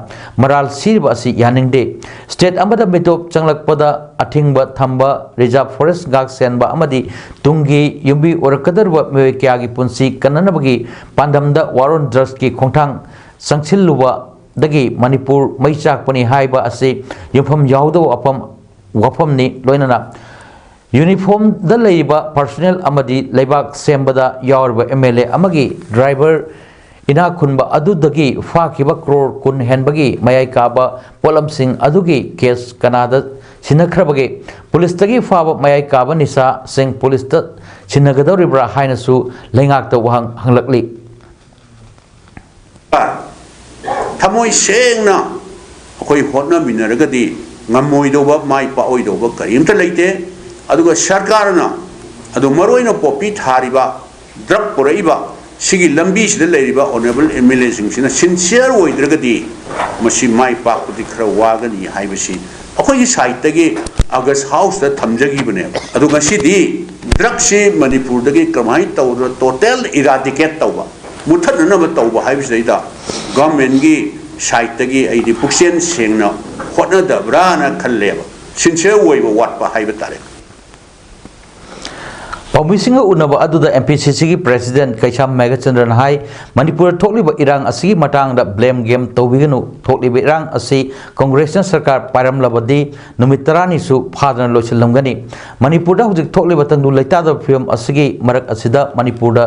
ꯃꯔꯥꯜ ꯁꯤꯔꯤꯕ ꯑꯁꯤ ꯌꯥꯅꯤꯡꯗꯦ꯫ ꯁ꯭ꯇꯦꯠ ꯑꯃꯗ ꯃꯤꯇꯣꯞ ꯆꯪꯂꯛꯄꯗ ꯑꯊꯤꯡꯕ ꯊꯝꯕ, ꯔꯤꯖꯥꯔꯚ ꯐꯣꯔꯦꯁ ꯉꯥꯛ ꯁꯦꯟꯕ ꯑꯃꯗꯤ ꯇꯨꯡꯒꯤ ꯌꯨꯝꯕꯤ ꯑꯣꯏꯔꯛꯀꯗꯧꯔꯤꯕ ꯃꯤꯑꯣꯏ ꯀꯌꯥꯒꯤ ꯄꯨꯟꯁꯤ ꯀꯟꯅꯅꯕꯒꯤ ꯄꯥꯟꯗꯝꯗ ꯋꯥꯔꯣꯟ ꯗ꯭ꯔꯒꯁꯀꯤ ꯈꯣꯡꯊꯥꯡ ꯆꯪꯁꯤꯜꯂꯨꯕꯗꯒꯤ ꯃꯅꯤꯄꯨꯔ ꯃꯩ ꯆꯥꯛꯄꯅꯤ ꯍꯥꯏꯕ ꯑꯁꯤ ꯌꯨꯝꯐꯝ ꯌꯥꯎꯗꯕ ꯋꯥꯐꯝ, ꯋꯥꯐꯝꯅꯤ꯫ ꯂꯣꯏꯅꯅ ꯌꯨꯅꯤꯐꯣꯔꯝꯗ ꯂꯩꯔꯤꯕ ꯄꯔꯁꯣꯅꯦꯜ ꯑꯃꯗꯤ ꯂꯩꯕꯥꯛ ꯁꯦꯝꯕꯗ ꯌꯥꯎꯔꯤꯕ ꯑꯦꯝ ꯑꯦꯜ ꯑꯦ ꯑꯃꯒꯤ ꯗ꯭ꯔꯥꯏꯚꯔ ꯏꯅꯥꯛ ꯈꯨꯟꯕ ꯑꯗꯨꯗꯒꯤ ꯐꯥꯈꯤꯕ ꯀ꯭ꯔꯣꯔ ꯀꯨꯟ ꯍꯦꯟꯕꯒꯤ ꯃꯌꯥꯏ ꯀꯥꯕ ꯄꯣꯠꯂꯝꯁꯤꯡ ꯑꯗꯨꯒꯤ ꯀꯦꯁ ꯀꯅꯥꯗ ꯁꯤꯟꯅꯈ꯭ꯔꯕꯒꯦ? ꯄꯨꯂꯤꯁꯇꯒꯤ ꯐꯥꯕ ꯃꯌꯥꯏ ꯀꯥꯕ ꯅꯤꯁꯥꯁꯤꯡ ꯄꯨꯂꯤꯁꯇ ꯁꯤꯟꯅꯒꯗꯧꯔꯤꯕ꯭ꯔꯥ ꯍꯥꯏꯅꯁꯨ ꯂꯩꯉꯥꯛꯇ ꯋꯥꯍꯪ ꯍꯪꯂꯛꯂꯤ꯫ ꯊꯃꯣꯏ ꯁꯦꯡꯅ ꯑꯩꯈꯣꯏ ꯍꯣꯠꯅꯃꯤꯟꯅꯔꯒꯗꯤ ꯉꯝꯃꯣꯏꯗꯧꯕ, ꯃꯥꯏ ꯄꯥꯛꯑꯣꯏꯗꯧꯕ ꯀꯔꯤꯝꯇ ꯂꯩꯇꯦ꯫ ꯑꯗꯨꯒ ꯁꯔꯀꯥꯔꯅ, ꯑꯗꯨ ꯃꯔꯨꯑꯣꯏꯅ ꯄꯣꯄꯤ ꯊꯥꯔꯤꯕ, ꯗ꯭ꯔꯒ ꯄꯨꯔꯛꯏꯕ, ꯁꯤꯒꯤ ꯂꯝꯕꯤꯁꯤꯗ ꯂꯩꯔꯤꯕ ꯑꯣꯅꯔꯦꯕꯜ ꯑꯦꯝ ꯑꯦꯜ ꯑꯦꯁꯤꯡꯁꯤꯅ ꯁꯤꯟꯁꯤꯌꯔ ꯑꯣꯏꯗ꯭ꯔꯒꯗꯤ ꯃꯁꯤ ꯃꯥꯏ ꯄꯥꯛꯄꯗꯤ ꯈꯔ ꯋꯥꯒꯅꯤ ꯍꯥꯏꯕꯁꯤ ꯑꯩꯈꯣꯏꯒꯤ ꯁꯥꯏꯠꯇꯒꯤ ꯑꯒꯁ ꯍꯥꯎꯁꯇ ꯊꯝꯖꯈꯤꯕꯅꯦꯕ꯫ ꯑꯗꯨ ꯉꯁꯤꯗꯤ ꯗ꯭ꯔꯒꯁꯤ ꯃꯅꯤꯄꯨꯔꯗꯒꯤ ꯀꯃꯥꯏꯅ ꯇꯧꯗꯅ ꯇꯣꯇꯦꯜ ꯏꯔꯥꯗꯤꯀꯦꯠ ꯇꯧꯕ, ꯃꯨꯠꯊꯠꯅꯅꯕ ꯇꯧꯕ ꯍꯥꯏꯕꯁꯤꯗꯩꯗ ꯒꯚꯔꯟꯃꯦꯟꯠꯀꯤ ꯁꯥꯏꯠꯇꯒꯤ ꯑꯩꯗꯤ ꯄꯨꯛꯆꯦꯜ ꯁꯦꯡꯅ ꯍꯣꯠꯅꯗꯕ꯭ꯔꯥꯅ ꯈꯜꯂꯦꯕ꯫ ꯁꯤꯟꯁꯤꯌꯔ ꯑꯣꯏꯕ ꯋꯥꯠꯄ ꯍꯥꯏꯕ ꯇꯥꯔꯦ꯫ ꯄꯥꯎꯃꯤꯁꯤꯡꯒ ꯎꯅꯕ ꯑꯗꯨꯗ ꯑꯦꯝ ꯄꯤ ꯁꯤ ꯁꯤꯒꯤ ꯄ꯭ꯔꯦꯁꯤꯗꯦꯟꯠ ꯀꯩꯁꯥꯝ ꯃꯦꯘꯆꯟꯗ꯭ꯔꯅ ꯍꯥꯏ, ꯃꯅꯤꯄꯨꯔꯗ ꯊꯣꯛꯂꯤꯕ ꯏꯔꯥꯡ ꯑꯁꯤꯒꯤ ꯃꯇꯥꯡꯗ ꯕ꯭ꯂꯦꯝ ꯒꯦꯝ ꯇꯧꯕꯤꯒꯅꯨ꯫ ꯊꯣꯛꯂꯤꯕ ꯏꯔꯥꯡ ꯑꯁꯤ ꯀꯣꯡꯒ꯭ꯔꯦꯁꯅ ꯁꯔꯀꯥꯔ ꯄꯥꯏꯔꯝꯂꯕꯗꯤ ꯅꯨꯃꯤꯠ ꯇꯔꯥꯅꯤꯁꯨ ꯐꯥꯗꯅ ꯂꯣꯏꯁꯤꯜꯂꯝꯒꯅꯤ꯫ ꯃꯅꯤꯄꯨꯔꯗ ꯍꯧꯖꯤꯛ ꯊꯣꯛꯂꯤꯕ ꯇꯪꯗꯨ ꯂꯩꯇꯥꯗꯕ ꯐꯤꯕꯝ ꯑꯁꯤꯒꯤ ꯃꯔꯛ ꯑꯁꯤꯗ ꯃꯅꯤꯄꯨꯔꯗ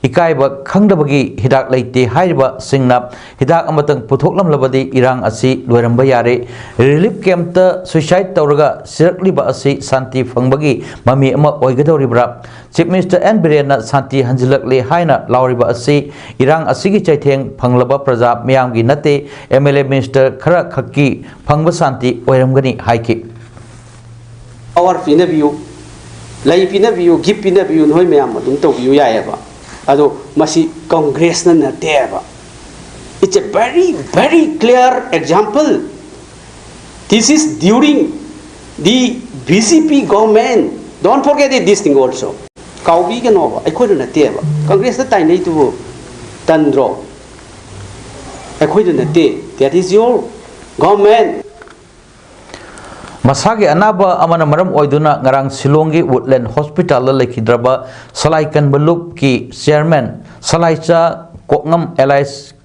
ꯏꯀꯥꯏꯕ ꯈꯪꯗꯕꯒꯤ ꯍꯤꯗꯥꯛ ꯂꯩꯇꯦ ꯍꯥꯏꯔꯤꯕꯁꯤꯡꯅ ꯍꯤꯗꯥꯛ ꯑꯃꯇꯪ ꯄꯨꯊꯣꯛꯂꯝꯂꯕꯗꯤ ꯏꯔꯥꯡ ꯑꯁꯤ ꯂꯣꯏꯔꯝꯕ ꯌꯥꯔꯦ꯫ ꯔꯤꯂꯤꯐ ꯀꯦꯝꯞꯇ ꯁꯨꯏꯁꯥꯏꯗ ꯇꯧꯔꯒ ꯁꯤꯔꯛꯂꯤꯕ ꯑꯁꯤ ꯁꯥꯟꯇꯤ ꯐꯪꯕꯒꯤ ꯃꯃꯤ ꯑꯃ ꯑꯣꯏꯒꯗꯧꯔꯤꯕ꯭ꯔꯥ? ꯆꯤꯐ ꯃꯤꯅꯤꯁꯇꯔ ꯑꯦꯟ ꯕꯤꯔꯦꯟꯅ ꯁꯥꯟꯇꯤ ꯍꯟꯖꯤꯜꯂꯛꯂꯦ ꯍꯥꯏꯅ ꯂꯥꯎꯔꯤꯕ ꯑꯁꯤ ꯏꯔꯥꯡ ꯑꯁꯤꯒꯤ ꯆꯩꯊꯦꯡ ꯐꯪꯂꯕ ꯄ꯭ꯔꯖꯥ ꯃꯤꯌꯥꯝꯒꯤ ꯅꯠꯇꯦ, ꯑꯦꯝ ꯑꯦꯜ ꯑꯦ ꯃꯤꯅꯤꯁꯇꯔ ꯈꯔ ꯈꯛꯀꯤ ꯐꯪꯕ ꯁꯥꯟꯇꯤ ꯑꯣꯏꯔꯝꯒꯅꯤ ꯍꯥꯏꯈꯤ꯫ ꯄꯋꯥꯔ ꯄꯤꯅꯕꯤꯌꯨ, ꯂꯩ ꯄꯤꯅꯕꯤꯌꯨ, ꯒꯤꯐ ꯄꯤꯅꯕꯤꯌꯨ, ꯅꯈꯣꯏ ꯃꯌꯥꯝ ꯑꯗꯨꯝ ꯇꯧꯕꯤꯌꯨ ꯌꯥꯏꯑꯕ꯫ ꯑꯗꯣ ꯃꯁꯤ ꯀꯪꯒ꯭ꯔꯦꯁꯅ ꯅꯠꯇꯦꯕ꯫ It's a very, very clear example. This is during the B J P government. Don't forget it, this thing also. ꯀꯥꯎꯕꯤꯒꯅꯣꯕ, ꯑꯩꯈꯣꯏꯗ ꯅꯠꯇꯦꯕ꯫ ꯀꯪꯒ꯭ꯔꯦꯁꯇ ꯇꯥꯏꯅꯩꯗꯨꯕꯨ ꯇꯟꯗ꯭ꯔꯣ? ꯑꯩꯈꯣꯏꯗ ꯅꯠꯇꯦ꯫ That is your government. ꯃꯁꯥꯒꯤ ꯑꯅꯥꯕ ꯑꯃꯅ ꯃꯔꯝ ꯑꯣꯏꯗꯨꯅ ꯉꯔꯥꯡ ꯁꯤꯂꯣꯡꯒꯤ ꯋꯨꯗꯂꯦꯟ ꯍꯣꯁꯄꯤꯇꯥꯜꯗ ꯂꯩꯈꯤꯗ꯭ꯔꯕ ꯁꯂꯥꯏ ꯀꯟꯕ ꯂꯨꯞꯀꯤ ꯆꯤꯌꯔꯃꯦꯟ ꯁꯂꯥꯏꯆꯥ ꯀꯣꯛꯉꯝ ꯑꯦꯂꯥꯏꯁ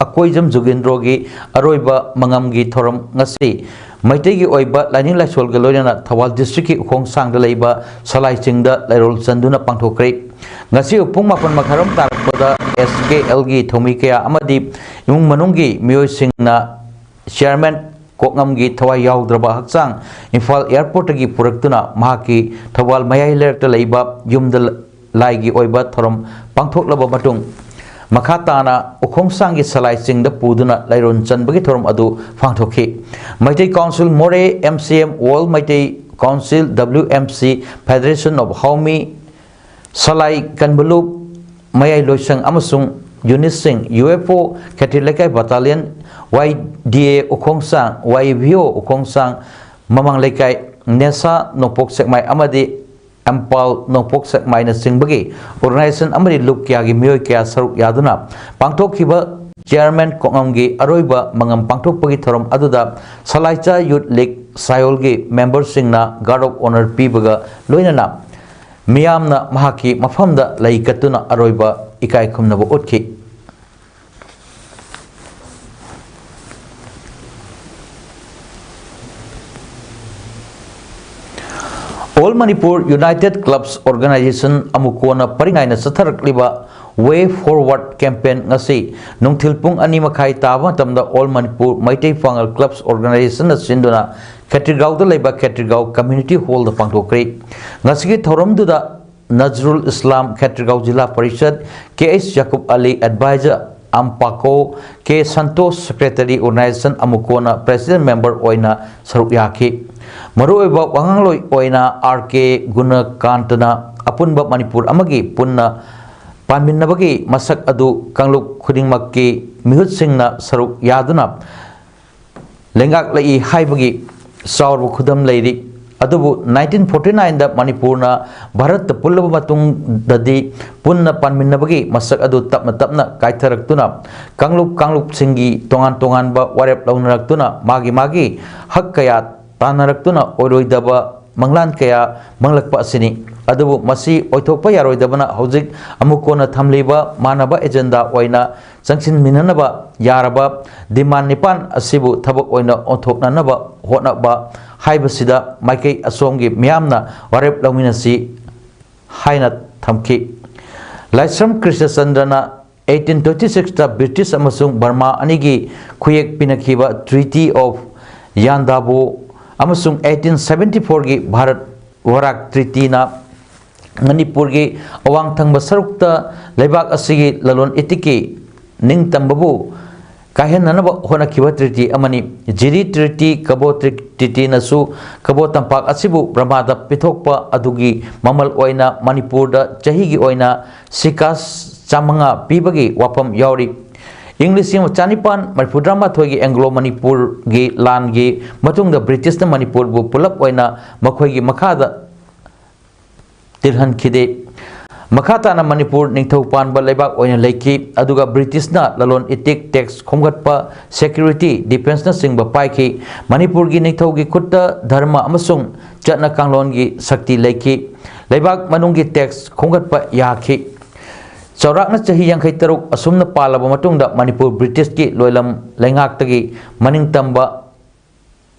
ꯑꯀꯣꯏꯖꯝ ꯖꯨꯒꯦꯟꯗ꯭ꯔꯣꯒꯤ ꯑꯔꯣꯏꯕ ꯃꯉꯝꯒꯤ ꯊꯧꯔꯝ ꯉꯁꯤ ꯃꯩꯇꯩꯒꯤ ꯑꯣꯏꯕ ꯂꯥꯏꯅꯤꯡ ꯂꯥꯏꯁꯣꯜꯒ ꯂꯣꯏꯅꯅ ꯊꯧꯕꯥꯜ ꯗꯤꯁꯇ꯭ꯔꯤꯛꯀꯤ ꯎꯈꯣꯡꯁꯥꯡꯗ ꯂꯩꯕ ꯁꯂꯥꯏ ꯆꯤꯡꯗ ꯂꯩꯔꯣꯜ ꯆꯟꯗꯨꯅ ꯄꯥꯡꯊꯣꯛꯈ꯭ꯔꯦ꯫ ꯉꯁꯤ ꯄꯨꯡ ꯃꯥꯄꯟ ꯃꯈꯥꯏꯔꯣꯝ ꯇꯥꯔꯛꯄꯗ ꯑꯦꯁ ꯀꯦ ꯑꯦꯜꯒꯤ ꯊꯧꯃꯤ ꯀꯌꯥ ꯑꯃꯗꯤ ꯏꯃꯨꯡ ꯃꯅꯨꯡꯒꯤ ꯃꯤꯑꯣꯏꯁꯤꯡꯅ ꯆꯤꯌꯔꯃꯦꯟ ꯀꯣꯛꯉꯝꯒꯤ ꯊꯋꯥꯏ ꯌꯥꯎꯗ꯭ꯔꯕ ꯍꯛꯆꯥꯡ ꯏꯝꯐꯥꯜ ꯑꯦꯌꯔꯄꯣꯔꯠꯇꯒꯤ ꯄꯨꯔꯛꯇꯨꯅ ꯃꯍꯥꯛꯀꯤ ꯊꯧꯕꯥꯜ ꯃꯌꯥꯏ ꯂꯩꯔꯛꯇ ꯂꯩꯕ ꯌꯨꯝꯗ ꯂꯥꯏꯒꯤ ꯑꯣꯏꯕ ꯊꯧꯔꯝ ꯄꯥꯡꯊꯣꯛꯂꯕ ꯃꯇꯨꯡ, ꯃꯈꯥ ꯇꯥꯅ ꯎꯈꯣꯡꯁꯥꯡꯒꯤ ꯁꯂꯥꯏ ꯆꯤꯡꯗ ꯄꯨꯗꯨꯅ ꯂꯩꯔꯣꯟ ꯆꯟꯕꯒꯤ ꯊꯧꯔꯝ ꯑꯗꯨ ꯄꯥꯡꯊꯣꯛꯈꯤ꯫ Meitei council Moreh, M C M, world Meitei council, W M C, federation of Haomee, Salai Kanbalup, Mayai Loishang ꯑꯃꯁꯨꯡ ꯌꯨꯅꯤꯠꯁꯤꯡ, ꯌꯨ ꯑꯦꯐ ꯑꯣ ꯈꯦꯇ꯭ꯔꯤ ꯂꯩꯀꯥꯏ ꯕꯇꯥꯂꯤꯌꯟ, ꯋꯥꯏ ꯗꯤ ꯑꯦ ꯎꯈꯣꯡꯁꯥꯡ, ꯋꯥꯏ ꯚꯤ ꯑꯣ ꯎꯈꯣꯡꯁꯥꯡ, ꯃꯃꯥꯡ ꯂꯩꯀꯥꯏ, ꯅꯦꯁꯥ ꯅꯣꯡꯄꯣꯛ ꯁꯦꯛꯃꯥꯏ ꯑꯃꯗꯤ ꯑꯦꯝꯄꯥꯜ ꯅꯣꯡꯄꯣꯛ ꯁꯦꯛꯃꯥꯏꯅꯆꯤꯡꯕꯒꯤ ꯑꯣꯔꯒꯅꯥꯏꯖꯦꯁꯟ ꯑꯃꯗꯤ ꯂꯨꯞ ꯀꯌꯥꯒꯤ ꯃꯤꯑꯣꯏ ꯀꯌꯥ ꯁꯔꯨꯛ ꯌꯥꯗꯨꯅ ꯄꯥꯡꯊꯣꯛꯈꯤꯕ ꯆꯤꯌꯔꯃꯦꯟ ꯀꯣꯛꯉꯝꯒꯤ ꯑꯔꯣꯏꯕ ꯃꯉꯝ ꯄꯥꯡꯊꯣꯛꯄꯒꯤ ꯊꯧꯔꯝ ꯑꯗꯨꯗ ꯁꯂꯥꯏꯆꯥ ꯌꯨꯠ ꯂꯤꯒ ꯁꯥꯌꯣꯜꯒꯤ ꯃꯦꯝꯕꯔꯁꯤꯡꯅ ꯒꯥꯔꯗ ꯑꯣꯐ ꯑꯣꯅꯔ ꯄꯤꯕꯒ ꯂꯣꯏꯅꯅ ꯃꯤꯌꯥꯝꯅ ꯃꯍꯥꯛꯀꯤ ꯃꯐꯝꯗ ꯂꯩ ꯀꯠꯇꯨꯅ ꯑꯔꯣꯏꯕ ꯏꯀꯥꯏ ꯈꯨꯝꯅꯕ ꯎꯠꯈꯤ꯫ All Manipur United Clubs Organization, ꯑꯃꯨꯀꯣꯅ ꯄꯔꯤꯡ ꯅꯥꯏꯅ ꯆꯠꯊꯔꯛꯂꯤꯕ Way Forward campaign ꯉꯁꯤ ꯅꯨꯡꯊꯤꯜ ꯄꯨꯡ ꯑꯅꯤ ꯃꯈꯥꯏ ꯇꯥꯕ ꯃꯇꯝꯗ All Manipur ꯃꯩꯇꯩ ꯄꯥꯉꯜ Clubs Organizationꯅ ꯁꯤꯟꯗꯨꯅ ꯈꯦꯇ꯭ꯔꯤꯒꯥꯎꯗ ꯂꯩꯕ ꯈꯦꯇ꯭ꯔꯤꯒꯥꯎ Community Hallꯗ ꯄꯥꯡꯊꯣꯛꯈ꯭ꯔꯦ꯫ ꯉꯁꯤꯒꯤ ꯊꯧꯔꯝꯗꯨꯗ ꯅꯖꯔꯨꯜ ꯏꯁꯂꯥꯝ ꯈꯦꯇ꯭ꯔꯤꯒꯥꯎ ꯖꯤꯂꯥ ꯄꯔꯤꯁꯗ, K H Yakub Ali adviser, ꯑꯝꯄꯥꯀꯣ, ꯀꯦ ꯁꯟꯇꯣꯁ ꯁꯦꯀ꯭ꯔꯦꯇꯔꯤ ꯑꯣꯔꯒꯅꯥꯏꯖꯦꯁꯟ ꯑꯃꯨꯀꯣꯅ ꯄ꯭ꯔꯦꯁꯤꯗꯦꯟꯠ ꯃꯦꯝꯕꯔ ꯑꯣꯏꯅ ꯁꯔꯨꯛ ꯌꯥꯈꯤ꯫ ꯃꯔꯨꯑꯣꯏꯕ ꯋꯥꯉꯥꯡꯂꯣꯏ ꯑꯣꯏꯅ ꯑꯥꯔ ꯀꯦ ꯒꯨꯅꯀꯥꯟꯇꯅ ꯑꯄꯨꯟꯕ ꯃꯅꯤꯄꯨꯔ ꯑꯃꯒꯤ ꯄꯨꯟꯅ ꯄꯥꯟꯃꯤꯟꯅꯕꯒꯤ ꯃꯁꯛ ꯑꯗꯨ ꯀꯥꯡꯂꯨꯞ ꯈꯨꯗꯤꯡꯃꯛꯀꯤ ꯃꯤꯍꯨꯠꯁꯤꯡꯅ ꯁꯔꯨꯛ ꯌꯥꯗꯨꯅ ꯂꯩꯉꯥꯛꯂꯛꯏ ꯍꯥꯏꯕꯒꯤ ꯆꯥꯎꯔꯕ ꯈꯨꯗꯝ ꯂꯩꯔꯤ꯫ ꯑꯗꯨꯕꯨ nineteen forty nineꯗ ꯃꯅꯤꯄꯨꯔꯅ ꯚꯥꯔꯠꯇ ꯄꯨꯜꯂꯕ ꯃꯇꯨꯡꯗꯗꯤ ꯄꯨꯟꯅ ꯄꯥꯟꯃꯤꯟꯅꯕꯒꯤ ꯃꯁꯛ ꯑꯗꯨ ꯇꯞꯅ ꯇꯞꯅ ꯀꯥꯏꯊꯔꯛꯇꯨꯅ ꯀꯥꯡꯂꯨꯞ ꯀꯥꯡꯂꯨꯞꯁꯤꯡꯒꯤ ꯇꯣꯉꯥꯟ ꯇꯣꯉꯥꯟꯕ ꯋꯥꯔꯦꯞ ꯂꯧꯅꯔꯛꯇꯨꯅ ꯃꯥꯒꯤ ꯃꯥꯒꯤ ꯍꯛ ꯀꯌꯥ ꯇꯥꯟꯅꯔꯛꯇꯨꯅ ꯑꯣꯏꯔꯣꯏꯗꯕ ꯃꯪꯂꯥꯟ ꯀꯌꯥ ꯃꯪꯂꯛꯄ ꯑꯁꯤꯅꯤ꯫ ꯑꯗꯨꯕꯨ ꯃꯁꯤ ꯑꯣꯏꯊꯣꯛꯄ ꯌꯥꯔꯣꯏꯗꯕꯅ ꯍꯧꯖꯤꯛ ꯑꯃꯨꯛ ꯀꯣꯟꯅ ꯊꯝꯂꯤꯕ ꯃꯥꯟꯅꯕ ꯑꯦꯖꯦꯟꯗꯥ ꯑꯣꯏꯅ ꯆꯪꯁꯤꯟꯃꯤꯟꯅꯅꯕ ꯌꯥꯔꯕ ꯗꯤꯃꯥꯟ ꯅꯤꯄꯥꯟ ꯑꯁꯤꯕꯨ ꯊꯕꯛ ꯑꯣꯏꯅ ꯑꯣꯟꯊꯣꯛꯅꯅꯕ ꯍꯣꯠꯅꯕ ꯍꯥꯏꯕꯁꯤꯗ ꯃꯥꯏꯀꯩ ꯑꯁꯣꯝꯒꯤ ꯃꯤꯌꯥꯝꯅ ꯋꯥꯔꯦꯞ ꯂꯧꯃꯤꯟꯅꯁꯤ ꯍꯥꯏꯅ ꯊꯝꯈꯤ꯫ ꯂꯥꯏꯁ꯭ꯔꯝ ꯀ꯭ꯔꯤꯁꯅꯆꯟꯗ꯭ꯔꯅ eighteen twenty sixꯇ ꯕ꯭ꯔꯤꯇꯤꯁ ꯑꯃꯁꯨꯡ ꯕꯔꯃꯥ ꯑꯅꯤꯒꯤ ꯈꯨꯌꯦꯛ ꯄꯤꯅꯈꯤꯕ Treaty of Yandabo ꯑꯃꯁꯨꯡ eighteen seventy fourꯒꯤ ꯚꯥꯔꯠ ꯋꯥꯔꯥꯛ ꯇ꯭ꯔꯤꯇꯤꯅ ꯃꯅꯤꯄꯨꯔꯒꯤ ꯑꯋꯥꯡ ꯊꯪꯕ ꯁꯔꯨꯛꯇ ꯂꯩꯕꯥꯛ ꯑꯁꯤꯒꯤ ꯂꯂꯣꯟ ꯏꯇꯤꯛꯀꯤ ꯅꯤꯡꯇꯝꯕꯕꯨ ꯀꯥꯏꯍꯟꯅꯅꯕ ꯍꯣꯠꯅꯈꯤꯕ ꯇ꯭ꯔꯤꯇꯤ ꯑꯃꯅꯤ꯫ ꯖꯤꯔꯤ ꯇ꯭ꯔꯤꯇꯤ, ꯀꯕꯣ ꯇ꯭ꯔꯤ-, ꯇ꯭ꯔꯤꯇꯤꯅꯁꯨ ꯀꯕꯣ ꯇꯝꯄꯥꯛ ꯑꯁꯤꯕꯨ ꯕ꯭ꯔꯃꯥꯗ ꯄꯤꯊꯣꯛꯄ ꯑꯗꯨꯒꯤ ꯃꯃꯜ ꯑꯣꯏꯅ ꯃꯅꯤꯄꯨꯔꯗ ꯆꯍꯤꯒꯤ ꯑꯣꯏꯅ ꯁꯤꯀꯥꯁ ꯆꯥꯃꯉꯥ ꯄꯤꯕꯒꯤ ꯋꯥꯐꯝ ꯌꯥꯎꯔꯤ꯫ ꯏꯪ ꯂꯤꯁꯤꯡ ꯑꯃ ꯆꯅꯤꯄꯥꯟ ꯃꯔꯤꯐꯨꯇꯔꯥ ꯃꯥꯊꯣꯏꯒꯤ ꯑꯦꯡꯒ꯭ꯂꯣ ꯃꯅꯤꯄꯨꯔꯒꯤ ꯂꯥꯟꯒꯤ ꯃꯇꯨꯡꯗ ꯕ꯭ꯔꯤꯇꯤꯁꯅ ꯃꯅꯤꯄꯨꯔꯕꯨ ꯄꯨꯂꯞ ꯑꯣꯏꯅ ꯃꯈꯣꯏꯒꯤ ꯃꯈꯥꯗ ꯇꯤꯜꯍꯟꯈꯤꯗꯦ꯫ ꯃꯈꯥ ꯇꯥꯅ ꯃꯅꯤꯄꯨꯔ ꯅꯤꯡꯊꯧ ꯄꯥꯟꯕ ꯂꯩꯕꯥꯛ ꯑꯣꯏꯅ ꯂꯩꯈꯤ, ꯑꯗꯨꯒ ꯕ꯭ꯔꯤꯇꯤꯁꯅ ꯂꯂꯣꯟ ꯏꯇꯤꯛ, ꯇꯦꯛꯁ ꯈꯣꯝꯒꯠꯄ, ꯁꯦꯀ꯭ꯌꯨꯔꯤꯇꯤ, ꯗꯤꯐꯦꯟꯁꯅꯆꯤꯡꯕ ꯄꯥꯏꯈꯤ꯫ ꯃꯅꯤꯄꯨꯔꯒꯤ ꯅꯤꯡꯊꯧꯒꯤ ꯈꯨꯠꯇ ꯙꯔꯃ ꯑꯃꯁꯨꯡ ꯆꯠꯅ ꯀꯥꯡꯂꯣꯟꯒꯤ ꯁꯛꯇꯤ ꯂꯩꯈꯤ꯫ ꯂꯩꯕꯥꯛ ꯃꯅꯨꯡꯒꯤ ꯇꯦꯛꯁ ꯈꯣꯝꯒꯠꯄ ꯌꯥꯈꯤ꯫ ꯆꯥꯎꯔꯥꯛꯅ ꯆꯍꯤ ꯌꯥꯡꯈꯩ ꯇꯔꯨꯛ ꯑꯁꯨꯝꯅ ꯄꯥꯜꯂꯕ ꯃꯇꯨꯡꯗ ꯃꯅꯤꯄꯨꯔ ꯕ꯭ꯔꯤꯇꯤꯁꯀꯤ ꯂꯣꯏꯂꯝ ꯂꯩꯉꯥꯛꯇꯒꯤ ꯃꯅꯤꯡ ꯇꯝꯕ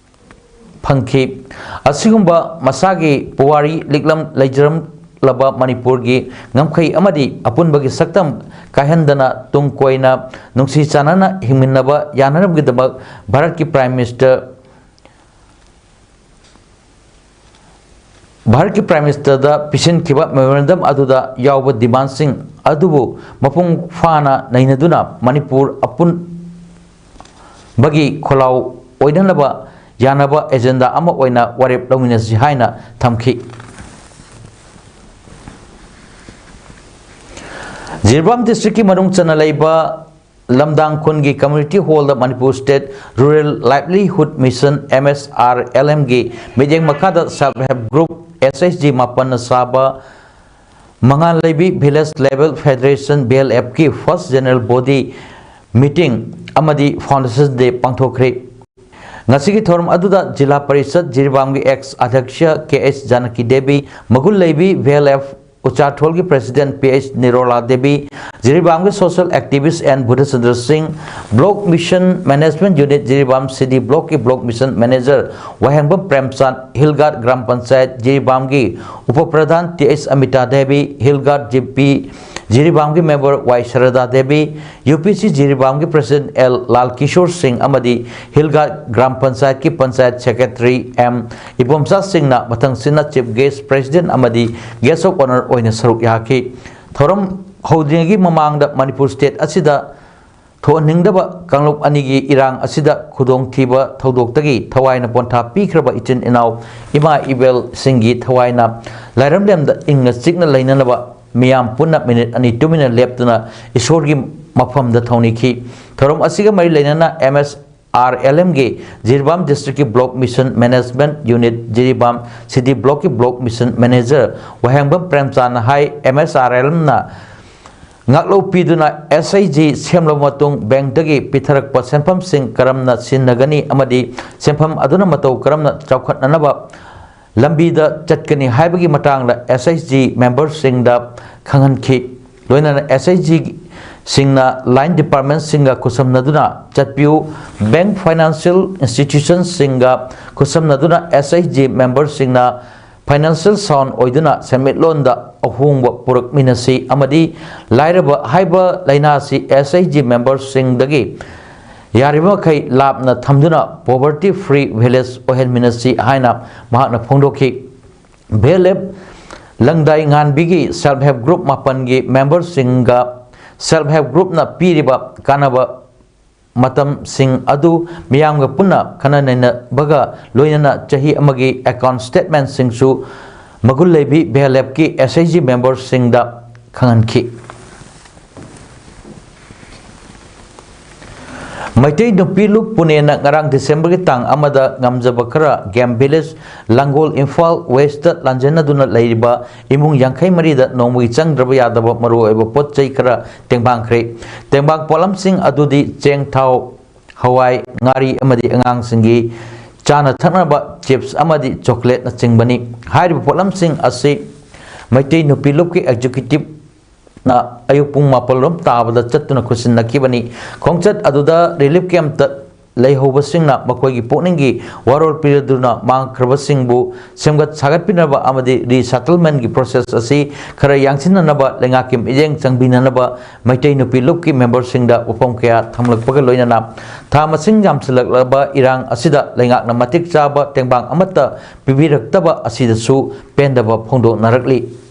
ꯐꯪꯈꯤ꯫ ꯑꯁꯤꯒꯨꯝꯕ ꯃꯁꯥꯒꯤ ꯄꯨꯋꯥꯔꯤ ꯂꯤꯛꯂꯝ ꯂꯩꯖꯔꯝꯂꯕ ꯃꯅꯤꯄꯨꯔꯒꯤ ꯉꯝꯈꯩ ꯑꯃꯗꯤ ꯑꯄꯨꯟꯕꯒꯤ ꯁꯛꯇꯝ ꯀꯥꯏꯍꯟꯗꯅ ꯇꯨꯡ ꯀꯣꯏꯅ ꯅꯨꯡꯁꯤ ꯆꯥꯟꯅꯅ ꯍꯤꯡꯃꯤꯟꯅꯕ ꯌꯥꯅꯅꯕꯒꯤꯗꯃꯛ ꯚꯥꯔꯠꯀꯤ Prime Minister, ꯚꯥꯔꯠꯀꯤ Prime Ministerꯗ ꯄꯤꯁꯤꯟꯈꯤꯕ memorandum ꯑꯗꯨꯗ ꯌꯥꯎꯕ ꯗꯤꯃꯥꯟꯁꯤꯡ ꯑꯗꯨꯕꯨ ꯃꯄꯨꯡ ꯐꯥꯅ ꯅꯩꯅꯗꯨꯅ ꯃꯅꯤꯄꯨꯔ ꯑꯄꯨꯟꯕꯒꯤ ꯈꯣꯜꯂꯥꯎ ꯑꯣꯏꯅꯅꯕ ꯌꯥꯅꯕ ꯑꯦꯖꯦꯟꯗꯥ ꯑꯃ ꯑꯣꯏꯅ ꯋꯥꯔꯦꯞ ꯂꯧꯃꯤꯟꯅꯁꯤ ꯍꯥꯏꯅ ꯊꯝꯈꯤ꯫ ꯖꯤꯔꯤꯕꯥꯝ ꯗꯤꯁꯇ꯭ꯔꯤꯛꯀꯤ ꯃꯅꯨꯡ ꯆꯟꯅ ꯂꯩꯕ ꯂꯝꯗꯥꯡ ꯈꯨꯟꯒꯤ ꯀꯝꯃ꯭ꯌꯨꯅꯤꯇꯤ ꯍꯣꯜꯗ Manipur state rural livelihood mission, MSRLM, ꯒꯤ ꯃꯤꯠꯌꯦꯡ ꯃꯈꯥꯗ ꯁꯦꯜꯐ ꯍꯦꯜꯞ ꯒ꯭ꯔꯨꯞ, SHG, ꯃꯥꯄꯟꯅ ꯁꯥꯕ ꯃꯉꯥꯜ ꯂꯩꯕꯤ ꯚꯤꯂꯦꯖ ꯂꯦꯚꯦꯜ ꯐꯦꯗꯔꯦꯁꯟ, VLF, ꯀꯤ ꯐꯥꯔꯁ ꯖꯦꯅꯔꯦꯜ ꯕꯣꯗꯤ ꯃꯤꯇꯤꯡ ꯑꯃꯗꯤ ꯐꯥꯎꯟꯗꯦꯁꯟ ꯗꯦ ꯄꯥꯡꯊꯣꯛꯈ꯭ꯔꯤ꯫ ꯉꯁꯤꯒꯤ ꯊꯧꯔꯝ ꯑꯗꯨꯗ ꯖꯤꯂꯥ ꯄꯔꯤꯁꯠ ꯖꯤꯔꯤꯕꯥꯝꯒꯤ ꯑꯦꯛꯁ ꯑꯗ꯭ꯌꯛꯁ ꯀꯦ ꯑꯩꯆ ꯖꯥꯅꯀꯤ ꯗꯦꯕꯤ, ꯃꯒꯨꯜ ꯂꯩꯕꯤ ꯚꯤꯑꯦꯜꯑꯦꯐ ꯎꯆꯥꯊꯣꯜꯒꯤ president P H Nirola Devi, ꯖꯤꯔꯤꯕꯥꯝꯒꯤ social activist N Buddhachandra Singh, block mission management unit Jiribam C D ꯕ꯭ꯂꯣꯛꯀꯤ block mission manager Wahengbam Premchand, hill guard Gram Panchayat ꯖꯤꯔꯤꯕꯥꯝꯒꯤ ꯎꯄ ꯄ꯭ꯔꯙꯥꯟ T H Amita Devi, hill guard G P ꯖꯤꯔꯤꯕꯥꯝꯒꯤ member Y Sarda Devi, U P C ꯖꯤꯔꯤꯕꯥꯝꯒꯤ ꯄ꯭ꯔꯦꯁꯤꯗꯦꯟꯠ ꯑꯦꯜ ꯂꯥꯜ ꯀꯤꯁꯣꯔ ꯁꯤꯡ ꯑꯃꯗꯤ ꯍꯤꯜ ꯒꯥꯔꯗ ꯒ꯭ꯔꯥꯝ ꯄꯟꯆꯥꯌꯠꯀꯤ panchayat secretary M Ibomcha ꯁꯤꯡꯅ ꯃꯊꯪꯁꯤꯠꯅ chief guest, president ꯑꯃꯗꯤ ꯒꯦꯁ꯭ꯠ ꯑꯣꯐ ꯑꯣꯅꯔ ꯑꯣꯏꯅ ꯁꯔꯨꯛ ꯌꯥꯈꯤ꯫ ꯊꯧꯔꯝ ꯍꯧꯗ꯭ꯔꯤꯉꯩꯒꯤ ꯃꯃꯥꯡꯗ ꯃꯅꯤꯄꯨꯔ ꯁ꯭ꯇꯦꯠ ꯑꯁꯤꯗ ꯊꯣꯛꯍꯟꯅꯤꯡꯗꯕ ꯀꯥꯡꯂꯨꯞ ꯑꯅꯤꯒꯤ ꯏꯔꯥꯡ ꯑꯁꯤꯗ ꯈꯨꯗꯣꯡꯊꯤꯕ ꯊꯧꯗꯣꯛꯇꯒꯤ ꯊꯋꯥꯏꯅ ꯄꯣꯟꯊꯥ ꯄꯤꯈ꯭ꯔꯕ ꯏꯆꯤꯟ ꯏꯅꯥꯎ ꯏꯃꯥ ꯏꯕꯦꯜꯁꯤꯡꯒꯤ ꯊꯋꯥꯏꯅ ꯂꯥꯏꯔꯝꯂꯦꯝꯗ ꯏꯪꯅ ꯆꯤꯛꯅ ꯂꯩꯅꯅꯕ ꯃꯤꯌꯥꯝ ꯄꯨꯟꯅ ꯃꯤꯅꯤꯠ ꯑꯅꯤ ꯇꯨꯃꯤꯟꯅ ꯂꯦꯞꯇꯨꯅ ꯏꯁꯣꯔꯒꯤ ꯃꯐꯝꯗ ꯊꯧꯅꯤꯈꯤ꯫ ꯊꯧꯔꯝ ꯑꯁꯤꯒ ꯃꯔꯤ ꯂꯩꯅꯅ ꯑꯦꯝ ꯑꯦꯁ ꯑꯥꯔ ꯑꯦꯜ ꯑꯦꯝꯒꯤ ꯖꯤꯔꯤꯕꯥꯝ ꯗꯤꯁꯇ꯭ꯔꯤꯛꯀꯤ block mission management unit Jiribam C D ꯕ꯭ꯂꯣꯛꯀꯤ ꯕ꯭ꯂꯣꯛ ꯃꯤꯁꯟ ꯃꯦꯅꯦꯖꯔ ꯋꯥꯍꯦꯡꯕꯝ ꯄ꯭ꯔꯦꯝꯆꯥꯟꯅ ꯍꯥꯏ, ꯑꯦꯝ ꯑꯦꯁ ꯑꯥꯔ ꯑꯦꯜ ꯑꯦꯝꯅ ꯉꯥꯛꯂꯧ ꯄꯤꯗꯨꯅ ꯑꯦꯁ ꯑꯩꯆ ꯖꯤ ꯁꯦꯝꯂꯕ ꯃꯇꯨꯡ ꯕꯦꯡꯛꯇꯒꯤ ꯄꯤꯊꯔꯛꯄ ꯁꯦꯟꯐꯝꯁꯤꯡ ꯀꯔꯝꯅ ꯁꯤꯖꯤꯟꯅꯒꯅꯤ ꯑꯃꯗꯤ ꯁꯦꯟꯐꯝ ꯑꯗꯨꯅ ꯃꯇꯧ ꯀꯔꯝꯅ ꯆꯥꯎꯈꯠꯅꯅꯕ ꯂꯝꯕꯤꯗ ꯆꯠꯀꯅꯤ ꯍꯥꯏꯕꯒꯤ ꯃꯇꯥꯡꯗ ꯑꯦꯁ ꯑꯩꯆ ꯖꯤ ꯃꯦꯝꯕꯔꯁꯤꯡꯗ ꯈꯪꯍꯟꯈꯤ꯫ ꯂꯣꯏꯅꯅ ꯑꯦꯁ ꯑꯩꯆ ꯖꯤꯁꯤꯡꯅ ꯂꯥꯏꯟ ꯗꯤꯄꯥꯔꯠꯃꯦꯟꯠꯁꯤꯡꯒ ꯈꯨꯠꯁꯝꯅꯗꯨꯅ ꯆꯠꯄꯤꯌꯨ꯫ ꯕꯦꯡꯛ, ꯐꯥꯏꯅꯥꯟꯁꯤꯌꯦꯜ ꯏꯟꯁꯇꯤꯇ꯭ꯌꯨꯁꯟꯁꯤꯡꯒ ꯈꯨꯠꯁꯝꯅꯗꯨꯅ ꯑꯦꯁ ꯑꯩꯆ ꯖꯤ ꯃꯦꯝꯕꯔꯁꯤꯡꯅ ꯐꯥꯏꯅꯥꯟꯁꯤꯌꯦꯜ ꯁꯥꯎꯟ ꯑꯣꯏꯗꯨꯅ ꯁꯦꯟꯃꯤꯠꯂꯣꯟꯗ ꯑꯍꯣꯡꯕ ꯄꯨꯔꯛꯃꯤꯟꯅꯁꯤ ꯑꯃꯗꯤ ꯂꯥꯏꯔꯕ ꯍꯥꯏꯕ ꯂꯥꯏꯅꯥꯁꯤ ꯑꯦꯁ ꯑꯩꯆ ꯖꯤ ꯃꯦꯝꯕꯔꯁꯤꯡꯗꯒꯤ ꯌꯥꯔꯤꯕꯃꯈꯩ ꯂꯥꯞꯅ ꯊꯝꯗꯨꯅ ꯄꯣꯚꯔꯇꯤ ꯐ꯭ꯔꯤ ꯚꯤꯂꯦꯖ ꯑꯣꯏꯍꯟꯃꯤꯟꯅꯁꯤ ꯍꯥꯏꯅ ꯃꯍꯥꯛꯅ ꯐꯣꯡꯗꯣꯛꯈꯤ꯫ ꯚꯤꯑꯦꯜꯑꯦꯐ ꯂꯪꯗꯥꯏ ꯉꯥꯟꯕꯤꯒꯤ ꯁꯦꯜꯐ ꯍꯦꯜꯞ ꯒ꯭ꯔꯨꯞ ꯃꯥꯄꯟꯒꯤ ꯃꯦꯝꯕꯔꯁꯤꯡꯒ ꯁꯦꯜꯐ ꯍꯦꯜꯞ ꯒ꯭ꯔꯨꯞꯅ ꯄꯤꯔꯤꯕ ꯀꯥꯟꯅꯕ ꯃꯇꯝꯁꯤꯡ ꯑꯗꯨ ꯃꯤꯌꯥꯝꯒ ꯄꯨꯟꯅ ꯈꯟꯅ ꯅꯩꯅꯕꯒ ꯂꯣꯏꯅꯅ ꯆꯍꯤ ꯑꯃꯒꯤ ꯑꯦꯀꯥꯎꯟꯠ ꯁ꯭ꯇꯦꯠꯃꯦꯟꯠꯁꯤꯡꯁꯨ ꯃꯒꯨꯟ ꯂꯩꯕꯤ ꯚꯤꯑꯦꯜꯑꯦꯐꯀꯤ ꯑꯦꯁ ꯑꯩꯆ ꯖꯤ ꯃꯦꯝꯕꯔꯁꯤꯡꯗ ꯈꯪꯍꯟꯈꯤ꯫ ꯃꯩꯇꯩ ꯅꯨꯄꯤ ꯂꯨꯞ ꯄꯨꯅꯦꯅ ꯉꯔꯥꯡ ꯗꯤꯁꯦꯝꯕꯔꯒꯤ ꯇꯥꯡ ꯑꯃꯗ ꯉꯝꯖꯕ ꯈꯔ ꯒꯦꯝ ꯚꯤꯂꯦꯖ ꯂꯥꯡꯒꯣꯜ ꯏꯝꯐꯥꯜ ꯋꯦꯁꯇ ꯂꯥꯟꯖꯦꯟꯅꯗꯨꯅ ꯂꯩꯔꯤꯕ ꯏꯃꯨꯡ ꯌꯥꯡꯈꯩ ꯃꯔꯤꯗ ꯅꯣꯡꯃꯒꯤ ꯆꯪꯗ꯭ꯔꯕ ꯌꯥꯗꯕ ꯃꯔꯨꯑꯣꯏꯕ ꯄꯣꯠ ꯆꯩ ꯈꯔ ꯇꯦꯡꯕꯥꯡꯈ꯭ꯔꯦ꯫ ꯇꯦꯡꯕꯥꯡ ꯄꯣꯠꯂꯝꯁꯤꯡ ꯑꯗꯨꯗꯤ ꯆꯦꯡ, ꯊꯥꯎ, ꯍꯋꯥꯏ, ꯉꯥꯔꯤ ꯑꯃꯗꯤ ꯑꯉꯥꯡꯁꯤꯡꯒꯤ ꯆꯥꯅ ꯊꯛꯅꯕ ꯆꯤꯞꯁ ꯑꯃꯗꯤ ꯆꯣꯀ꯭ꯂꯦꯠꯅꯆꯤꯡꯕꯅꯤ꯫ ꯍꯥꯏꯔꯤꯕ ꯄꯣꯠꯂꯝꯁꯤꯡ ꯑꯁꯤ ꯃꯩꯇꯩ ꯅꯨꯄꯤ ꯂꯨꯞꯀꯤ ꯑꯦꯛꯖꯤꯀ꯭ꯌꯨꯇꯤꯕ ꯅ ꯑꯌꯨꯛ ꯄꯨꯡ ꯃꯥꯄꯜ ꯔꯣꯝ ꯇꯥꯕꯗ ꯆꯠꯇꯨꯅ ꯈꯨꯠꯁꯤꯟꯅꯈꯤꯕꯅꯤ꯫ ꯈꯣꯡꯆꯠ ꯑꯗꯨꯗ ꯔꯤꯂꯤꯐ ꯀꯦꯝꯞꯇ ꯂꯩꯍꯧꯕꯁꯤꯡꯅ ꯃꯈꯣꯏꯒꯤ ꯄꯨꯛꯅꯤꯡꯒꯤ ꯋꯥꯔꯣꯜ ꯄꯤꯔꯗꯨꯅ ꯃꯥꯡꯈ꯭ꯔꯕꯁꯤꯡꯕꯨ ꯁꯦꯝꯒꯠ ꯁꯥꯒꯠꯄꯤꯅꯕ ꯑꯃꯗꯤ ꯔꯤꯁꯦꯇꯜꯃꯦꯟꯒꯤ ꯄ꯭ꯔꯣꯁꯦꯁ ꯑꯁꯤ ꯈꯔ ꯌꯥꯡꯁꯤꯟꯅꯅꯕ ꯂꯩꯉꯥꯛꯀꯤ ꯃꯤꯠꯌꯦꯡ ꯆꯪꯕꯤꯅꯅꯕ ꯃꯩꯇꯩ ꯅꯨꯄꯤ ꯂꯨꯞꯀꯤ ꯃꯦꯝꯕꯔꯁꯤꯡꯗ ꯋꯥꯐꯝ ꯀꯌꯥ ꯊꯝꯂꯛꯄꯒ ꯂꯣꯏꯅꯅ ꯊꯥ ꯃꯁꯤꯡ ꯌꯥꯝꯁꯤꯜꯂꯛꯂꯕ ꯏꯔꯥꯡ ꯑꯁꯤꯗ ꯂꯩꯉꯥꯛꯅ ꯃꯇꯤꯛ ꯆꯥꯕ ꯇꯦꯡꯕꯥꯡ ꯑꯃꯠꯇ ꯄꯤꯕꯤꯔꯛꯇꯕ ꯑꯁꯤꯗꯁꯨ ꯄꯦꯟꯗꯕ ꯐꯣꯡꯗꯣꯛꯅꯔꯛꯂꯤ꯫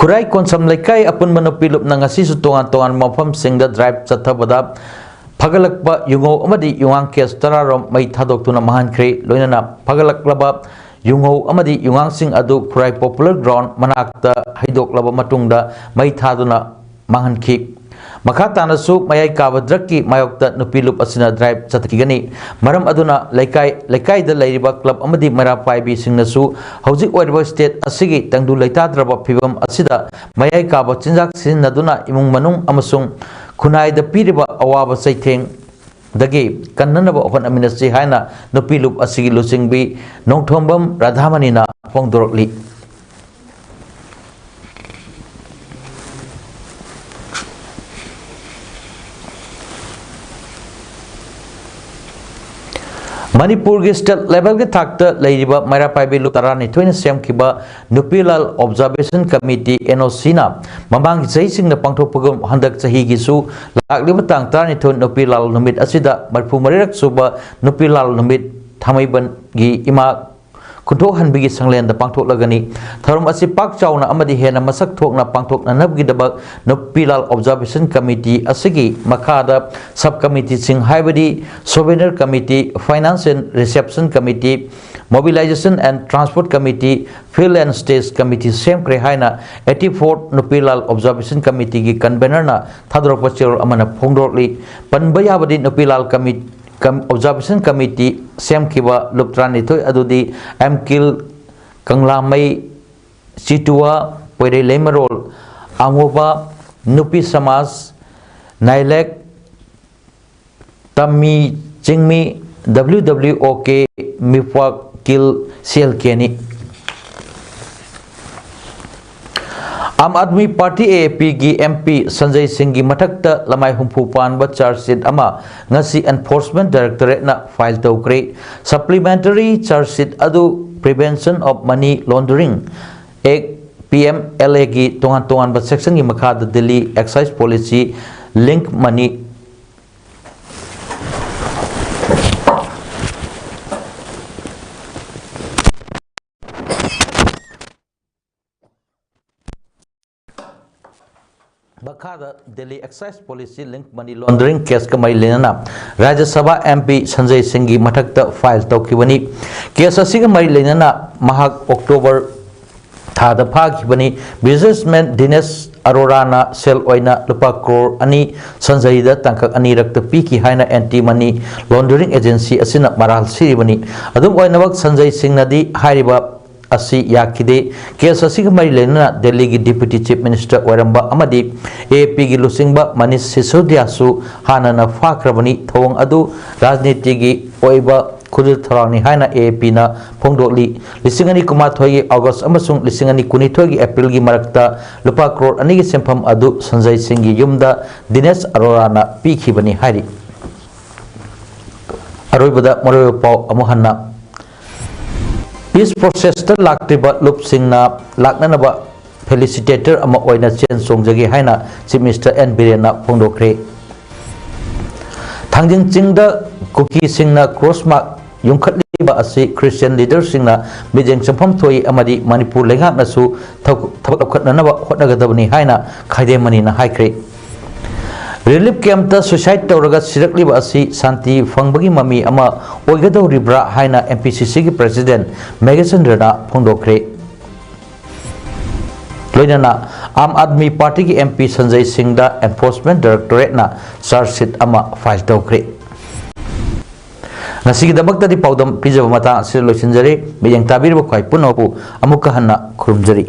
ꯈꯨꯔꯥꯏ ꯀꯣꯟꯁꯝ ꯂꯩꯀꯥꯏ ꯑꯄꯨꯟꯕ ꯅꯨꯄꯤ ꯂꯨꯞꯅ ꯉꯁꯤꯁꯨ ꯇꯣꯉꯥꯟ ꯇꯣꯉꯥꯟꯕ ꯃꯐꯝꯁꯤꯡꯗ ꯗ꯭ꯔꯥꯏꯚ ꯆꯠꯊꯕꯗ ꯐꯒꯠꯂꯛꯄ ꯌꯨꯉꯧ ꯑꯃꯗꯤ ꯌꯨꯉꯥꯡ ꯀꯦꯁ ꯇꯔꯥꯔꯣꯝ ꯃꯩ ꯊꯥꯗꯣꯛꯇꯨꯅ ꯃꯥꯡꯍꯟꯈ꯭ꯔꯦ꯫ ꯂꯣꯏꯅꯅ ꯐꯒꯠꯂꯛꯂꯕ ꯌꯨꯉꯧ ꯑꯃꯗꯤ ꯌꯨꯉꯥꯡꯁꯤꯡ ꯑꯗꯨ ꯈꯨꯔꯥꯏ ꯄꯣꯄꯨꯂꯔ ꯒ꯭ꯔꯥꯎꯟ ꯃꯅꯥꯛꯇ ꯍꯩꯗꯣꯛꯂꯕ ꯃꯇꯨꯡꯗ ꯃꯩ ꯊꯥꯗꯨꯅ ꯃꯥꯡꯍꯟꯈꯤ꯫ ꯃꯈꯥ ꯇꯥꯅꯁꯨ ꯃꯌꯥꯏ ꯀꯥꯕ ꯗ꯭ꯔꯒꯀꯤ ꯃꯥꯌꯣꯛꯇ ꯅꯨꯄꯤ ꯂꯨꯞ ꯑꯁꯤꯅ ꯗ꯭ꯔꯥꯏꯚ ꯆꯠꯊꯈꯤꯒꯅꯤ꯫ ꯃꯔꯝ ꯑꯗꯨꯅ ꯂꯩꯀꯥꯏ ꯂꯩꯀꯥꯏꯗ ꯂꯩꯔꯤꯕ ꯀ꯭ꯂꯕ ꯑꯃꯗꯤ ꯃꯩꯔꯥ ꯄꯥꯏꯕꯤꯁꯤꯡꯅꯁꯨ ꯍꯧꯖꯤꯛ ꯑꯣꯏꯔꯤꯕ ꯁ꯭ꯇꯦꯠ ꯑꯁꯤꯒꯤ ꯇꯪꯗꯨ ꯂꯩꯇꯥꯗ꯭ꯔꯕ ꯐꯤꯕꯝ ꯑꯁꯤꯗ ꯃꯌꯥꯏ ꯀꯥꯕ ꯆꯤꯟꯖꯥꯛ ꯁꯤꯖꯤꯟꯅꯗꯨꯅ ꯏꯃꯨꯡ ꯃꯅꯨꯡ ꯑꯃꯁꯨꯡ ꯈꯨꯟꯅꯥꯏꯗ ꯄꯤꯔꯤꯕ ꯑꯋꯥꯕ ꯆꯩꯊꯦꯡꯗꯒꯤ ꯀꯟꯅꯅꯕ ꯍꯣꯠꯅꯃꯤꯟꯅꯁꯤ ꯍꯥꯏꯅ ꯅꯨꯄꯤ ꯂꯨꯞ ꯑꯁꯤꯒꯤ ꯂꯨꯆꯤꯡꯕꯤ ꯅꯣꯡꯊꯣꯝꯕꯝ ꯔꯥꯙꯥꯃꯅꯤꯅ ꯐꯣꯡꯗꯣꯔꯛꯂꯤ꯫ ꯃꯅꯤꯄꯨꯔꯒꯤ ꯁ꯭ꯇꯦꯠ ꯂꯦꯚꯦꯜꯒꯤ ꯊꯥꯛꯇ ꯂꯩꯔꯤꯕ ꯃꯩꯔꯥ ꯄꯥꯏꯕꯤ ꯂꯨꯞ ꯇꯔꯥꯅꯤꯊꯣꯏꯅ ꯁꯦꯝꯈꯤꯕ ꯅꯨꯄꯤ ꯂꯥꯜ ꯑꯣꯕꯖꯥꯔꯕꯦꯁꯟ ꯀꯃꯤꯇꯤ, ꯑꯦꯟ ꯑꯣ ꯁꯤꯅ ꯃꯃꯥꯡꯒꯤ ꯆꯍꯤꯁꯤꯡꯗ ꯄꯥꯡꯊꯣꯛꯄꯒꯨꯝ ꯍꯟꯗꯛ ꯆꯍꯤꯒꯤꯁꯨ ꯂꯥꯛꯂꯤꯕ ꯇꯥꯡ ꯇꯔꯥꯅꯤꯊꯣꯏ ꯅꯨꯄꯤ ꯂꯥꯜ ꯅꯨꯃꯤꯠ ꯑꯁꯤꯗ ꯃꯔꯤꯐꯨ ꯃꯔꯤꯔꯛ ꯁꯨꯕ ꯅꯨꯄꯤ ꯂꯥꯜ ꯅꯨꯃꯤꯠ ꯊꯥꯡꯃꯩꯕꯟꯒꯤ ꯏꯃꯥ ꯈꯨꯟꯊꯣꯛꯍꯟꯕꯒꯤ ꯁꯪꯂꯦꯟꯗ ꯄꯥꯡꯊꯣꯛꯂꯒꯅꯤ꯫ ꯊꯧꯔꯝ ꯑꯁꯤ ꯄꯥꯛ ꯆꯥꯎꯅ ꯑꯃꯗꯤ ꯍꯦꯟꯅ ꯃꯁꯛ ꯊꯣꯛꯅ ꯄꯥꯡꯊꯣꯛꯅꯅꯕꯒꯤꯗꯃꯛ ꯅꯨꯄꯤ ꯂꯥꯜ ꯑꯣꯕꯖꯥꯔꯕꯦꯁꯟ ꯀꯃꯤꯇꯤ ꯑꯁꯤꯒꯤ ꯃꯈꯥꯗ ꯁꯕ ꯀꯃꯤꯇꯤꯁꯤꯡ ꯍꯥꯏꯕꯗꯤ souvenir committee, finance and reception committee, Mobilization and Transport Committee, Field and Stage Committee ꯁꯦꯝꯈ꯭ꯔꯦ ꯍꯥꯏꯅ eighty-four ꯅꯨꯄꯤꯂꯥꯜ Observation Committeeꯒꯤ convenerꯅ ꯊꯥꯗꯣꯔꯛꯄ ꯆꯦꯔꯣꯜ ꯑꯃꯅ ꯐꯣꯡꯗꯣꯔꯛꯂꯤ꯫ ꯄꯟꯕ ꯌꯥꯕꯗꯤ ꯅꯨꯄꯤꯂꯥꯜ ꯀꯃꯤ-, ꯀꯝ-, Observation Committee ꯁꯦꯝꯈꯤꯕ ꯂꯨꯞ ꯇꯔꯥꯅꯤꯊꯣꯏ ꯑꯗꯨꯗꯤ ꯑꯦꯝ ꯀꯤꯜ, ꯀꯪꯂꯥꯃꯩ, ꯆꯤꯇꯨꯋꯥ, ꯄꯣꯏꯔꯩ ꯂꯩꯃꯔꯣꯜ, ꯑꯉꯣꯕ, ꯅꯨꯄꯤ ꯁꯃꯥꯖ, ꯅꯥꯏꯂꯦꯛ, Tammi Chingmi, W W O K, ꯃꯤꯐ꯭ꯋꯥꯛ ꯀꯤꯜ, C L Kꯅꯤ꯫ Aam Aadmi Party, A A Pꯒꯤ M P ꯁꯟꯖꯩ ꯁꯤꯡꯒꯤ ꯃꯊꯛꯇ ꯂꯃꯥꯏ ꯍꯨꯝꯐꯨ ꯄꯥꯟꯕ charge sheet ꯑꯃ ꯉꯁꯤ Enforcement Directorateꯅ file ꯇꯧꯈ꯭ꯔꯦ꯫ Supplementary charge sheet ꯑꯗꯨ Prevention of Money Laundering Act, P M L Aꯒꯤ ꯇꯣꯉꯥꯟ ꯇꯣꯉꯥꯟꯕ sectionꯒꯤ ꯃꯈꯥꯗ Delhi Excise Policy, Link Money, ꯃꯈꯥꯗ Delhi Excise Policy, Link Money Laundering caseꯀ ꯃꯔꯤ ꯂꯩꯅꯅ ꯔꯥꯖ꯭ꯌ ꯁꯚꯥ M P ꯁꯟꯖꯩ ꯁꯤꯡꯒꯤ ꯃꯊꯛꯇ file ꯇꯧꯈꯤꯕꯅꯤ꯫ Case ꯑꯁꯤꯒ ꯃꯔꯤ ꯂꯩꯅꯅ ꯃꯍꯥꯛ October ꯊꯥꯗ ꯐꯥꯈꯤꯕꯅꯤ꯫ Businessman ꯗꯤꯅꯦꯁ ꯑꯔꯣꯔꯥꯅ ꯁꯦꯜ ꯑꯣꯏꯅ ꯂꯨꯄꯥ ꯀ꯭ꯔꯣꯔ ꯑꯅꯤ ꯁꯟꯖꯩꯗ ꯇꯥꯡꯀꯛ ꯑꯅꯤꯔꯛꯇ ꯄꯤꯈꯤ ꯍꯥꯏꯅ Anti Money Laundering Agency ꯑꯁꯤꯅ ꯃꯔꯥꯜ ꯁꯤꯔꯤꯕꯅꯤ꯫ ꯑꯗꯨꯝ ꯑꯣꯏꯅꯃꯛ, ꯁꯟꯖꯩ ꯁꯤꯡꯅꯗꯤ ꯍꯥꯏꯔꯤꯕ ꯑꯁꯤ ꯌꯥꯈꯤꯗꯦ꯫ Case ꯑꯁꯤꯒ ꯃꯔꯤ ꯂꯩꯅꯅ ꯗꯦꯜꯂꯤꯒꯤ Deputy Chief Minister ꯑꯣꯏꯔꯝꯕ ꯑꯃꯗꯤ A A Pꯒꯤ ꯂꯨꯆꯤꯡꯕ ꯃꯅꯤꯁ ꯁꯤꯁꯣꯗꯤꯌꯥꯁꯨ ꯍꯥꯟꯅꯅ ꯐꯥꯈ꯭ꯔꯕꯅꯤ꯫ ꯊꯧꯑꯣꯡ ꯑꯗꯨ ꯔꯥꯖꯅꯤꯇꯤꯒꯤ ꯑꯣꯏꯕ ꯈꯨꯗꯨ ꯊꯧꯔꯥꯡꯅꯤ ꯍꯥꯏꯅ A A Pꯅ ꯐꯣꯡꯗꯣꯛꯂꯤ꯫ ꯂꯤꯁꯤꯡ ꯑꯅꯤ ꯀꯨꯟꯃꯥꯊꯣꯏꯒꯤ August ꯑꯃꯁꯨꯡ ꯂꯤꯁꯤꯡ ꯑꯅꯤ ꯀꯨꯟꯅꯤꯊꯣꯏꯒꯤ Aprilꯒꯤ ꯃꯔꯛꯇ ꯂꯨꯄꯥ ꯀ꯭ꯔꯣꯔ ꯑꯅꯤꯒꯤ ꯁꯦꯟꯐꯝ ꯑꯗꯨ ꯁꯟꯖꯩ ꯁꯤꯡꯒꯤ ꯌꯨꯝꯗ ꯗꯤꯅꯦꯁ ꯑꯔꯣꯔꯥꯅ ꯄꯤꯈꯤꯕꯅꯤ ꯍꯥꯏꯔꯤ꯫ ꯑꯔꯣꯏꯕꯗ ꯃꯔꯨꯑꯣꯏꯕ ꯄꯥꯎ ꯑꯃꯨꯛ ꯍꯟꯅ꯫ Peace processꯇ ꯂꯥꯛꯇ꯭ꯔꯤꯕ ꯂꯨꯞꯁꯤꯡꯅ ꯂꯥꯛꯅꯅꯕ facilitator ꯑꯃ ꯑꯣꯏꯅ ꯆꯦꯟ ꯆꯣꯡꯖꯒꯦ ꯍꯥꯏꯅ Chief Minister N ꯕꯤꯔꯦꯟꯅ ꯐꯣꯡꯗꯣꯛꯈ꯭ꯔꯦ꯫ ꯊꯥꯡꯖꯤꯡ ꯆꯤꯡꯗ ꯀꯨꯀꯤꯁꯤꯡꯅ cross mark ꯌꯨꯡꯈꯠꯂꯤꯕ ꯑꯁꯤ Christian leaderꯁꯤꯡꯅ ꯃꯤꯠꯌꯦꯡ ꯆꯪꯐꯝ ꯊꯣꯛꯏ ꯑꯃꯗꯤ ꯃꯅꯤꯄꯨꯔ ꯂꯩꯉꯥꯛꯅꯁꯨ ꯊꯕꯛ, ꯊꯕꯛ ꯂꯧꯈꯠꯅꯅꯕ ꯍꯣꯠꯅꯒꯗꯕꯅꯤ ꯍꯥꯏꯅ ꯈꯥꯏꯗꯦꯝ ꯃꯅꯤꯅ ꯍꯥꯏꯈ꯭ꯔꯦ꯫ ꯔꯤꯂꯤꯐ ꯀꯦꯝꯞꯇ ꯁꯨꯏꯁꯥꯏꯗ ꯇꯧꯔꯒ ꯁꯤꯔꯛꯂꯤꯕ ꯑꯁꯤ ꯁꯥꯟꯇꯤ ꯐꯪꯕꯒꯤ ꯃꯃꯤ ꯑꯃ ꯑꯣꯏꯒꯗꯧꯔꯤꯕ꯭ꯔꯥ ꯍꯥꯏꯅ ꯑꯦꯝ ꯄꯤ ꯁꯤ ꯁꯤꯒꯤ ꯄ꯭ꯔꯦꯁꯤꯗꯦꯟꯠ ꯃꯦꯘꯆꯟꯗ꯭ꯔꯅ ꯐꯣꯡꯗꯣꯛꯈ꯭ꯔꯦ꯫ ꯂꯣꯏꯅꯅ ꯑꯥꯝ ꯑꯥꯗꯃꯤ ꯄꯥꯔꯇꯤꯒꯤ ꯑꯦꯝ ꯄꯤ ꯁꯟꯖꯩ ꯁꯤꯡꯗ ꯑꯦꯟꯐꯣꯔꯁꯃꯦꯟꯠ ꯗꯥꯏꯔꯦꯛꯇꯣꯔꯦꯠꯅ ꯆꯥꯔꯖ ꯁꯤꯠ ꯑꯃ ꯐꯥꯏꯜ ꯇꯧꯈ꯭ꯔꯦ꯫ ꯉꯁꯤꯒꯤꯗꯃꯛꯇꯗꯤ ꯄꯥꯎꯗꯝ ꯄꯤꯖꯕ ꯃꯇꯥꯡ ꯑꯁꯤꯗ ꯂꯣꯏꯁꯤꯟꯖꯔꯦ꯫ ꯃꯤꯠꯌꯦꯡ ꯇꯥꯕꯤꯔꯤꯕ ꯈ꯭ꯋꯥꯏ ꯄꯨꯝꯅꯃꯛꯄꯨ ꯑꯃꯨꯛꯀ ꯍꯟꯅ ꯈꯨꯔꯨꯝꯖꯔꯤ꯫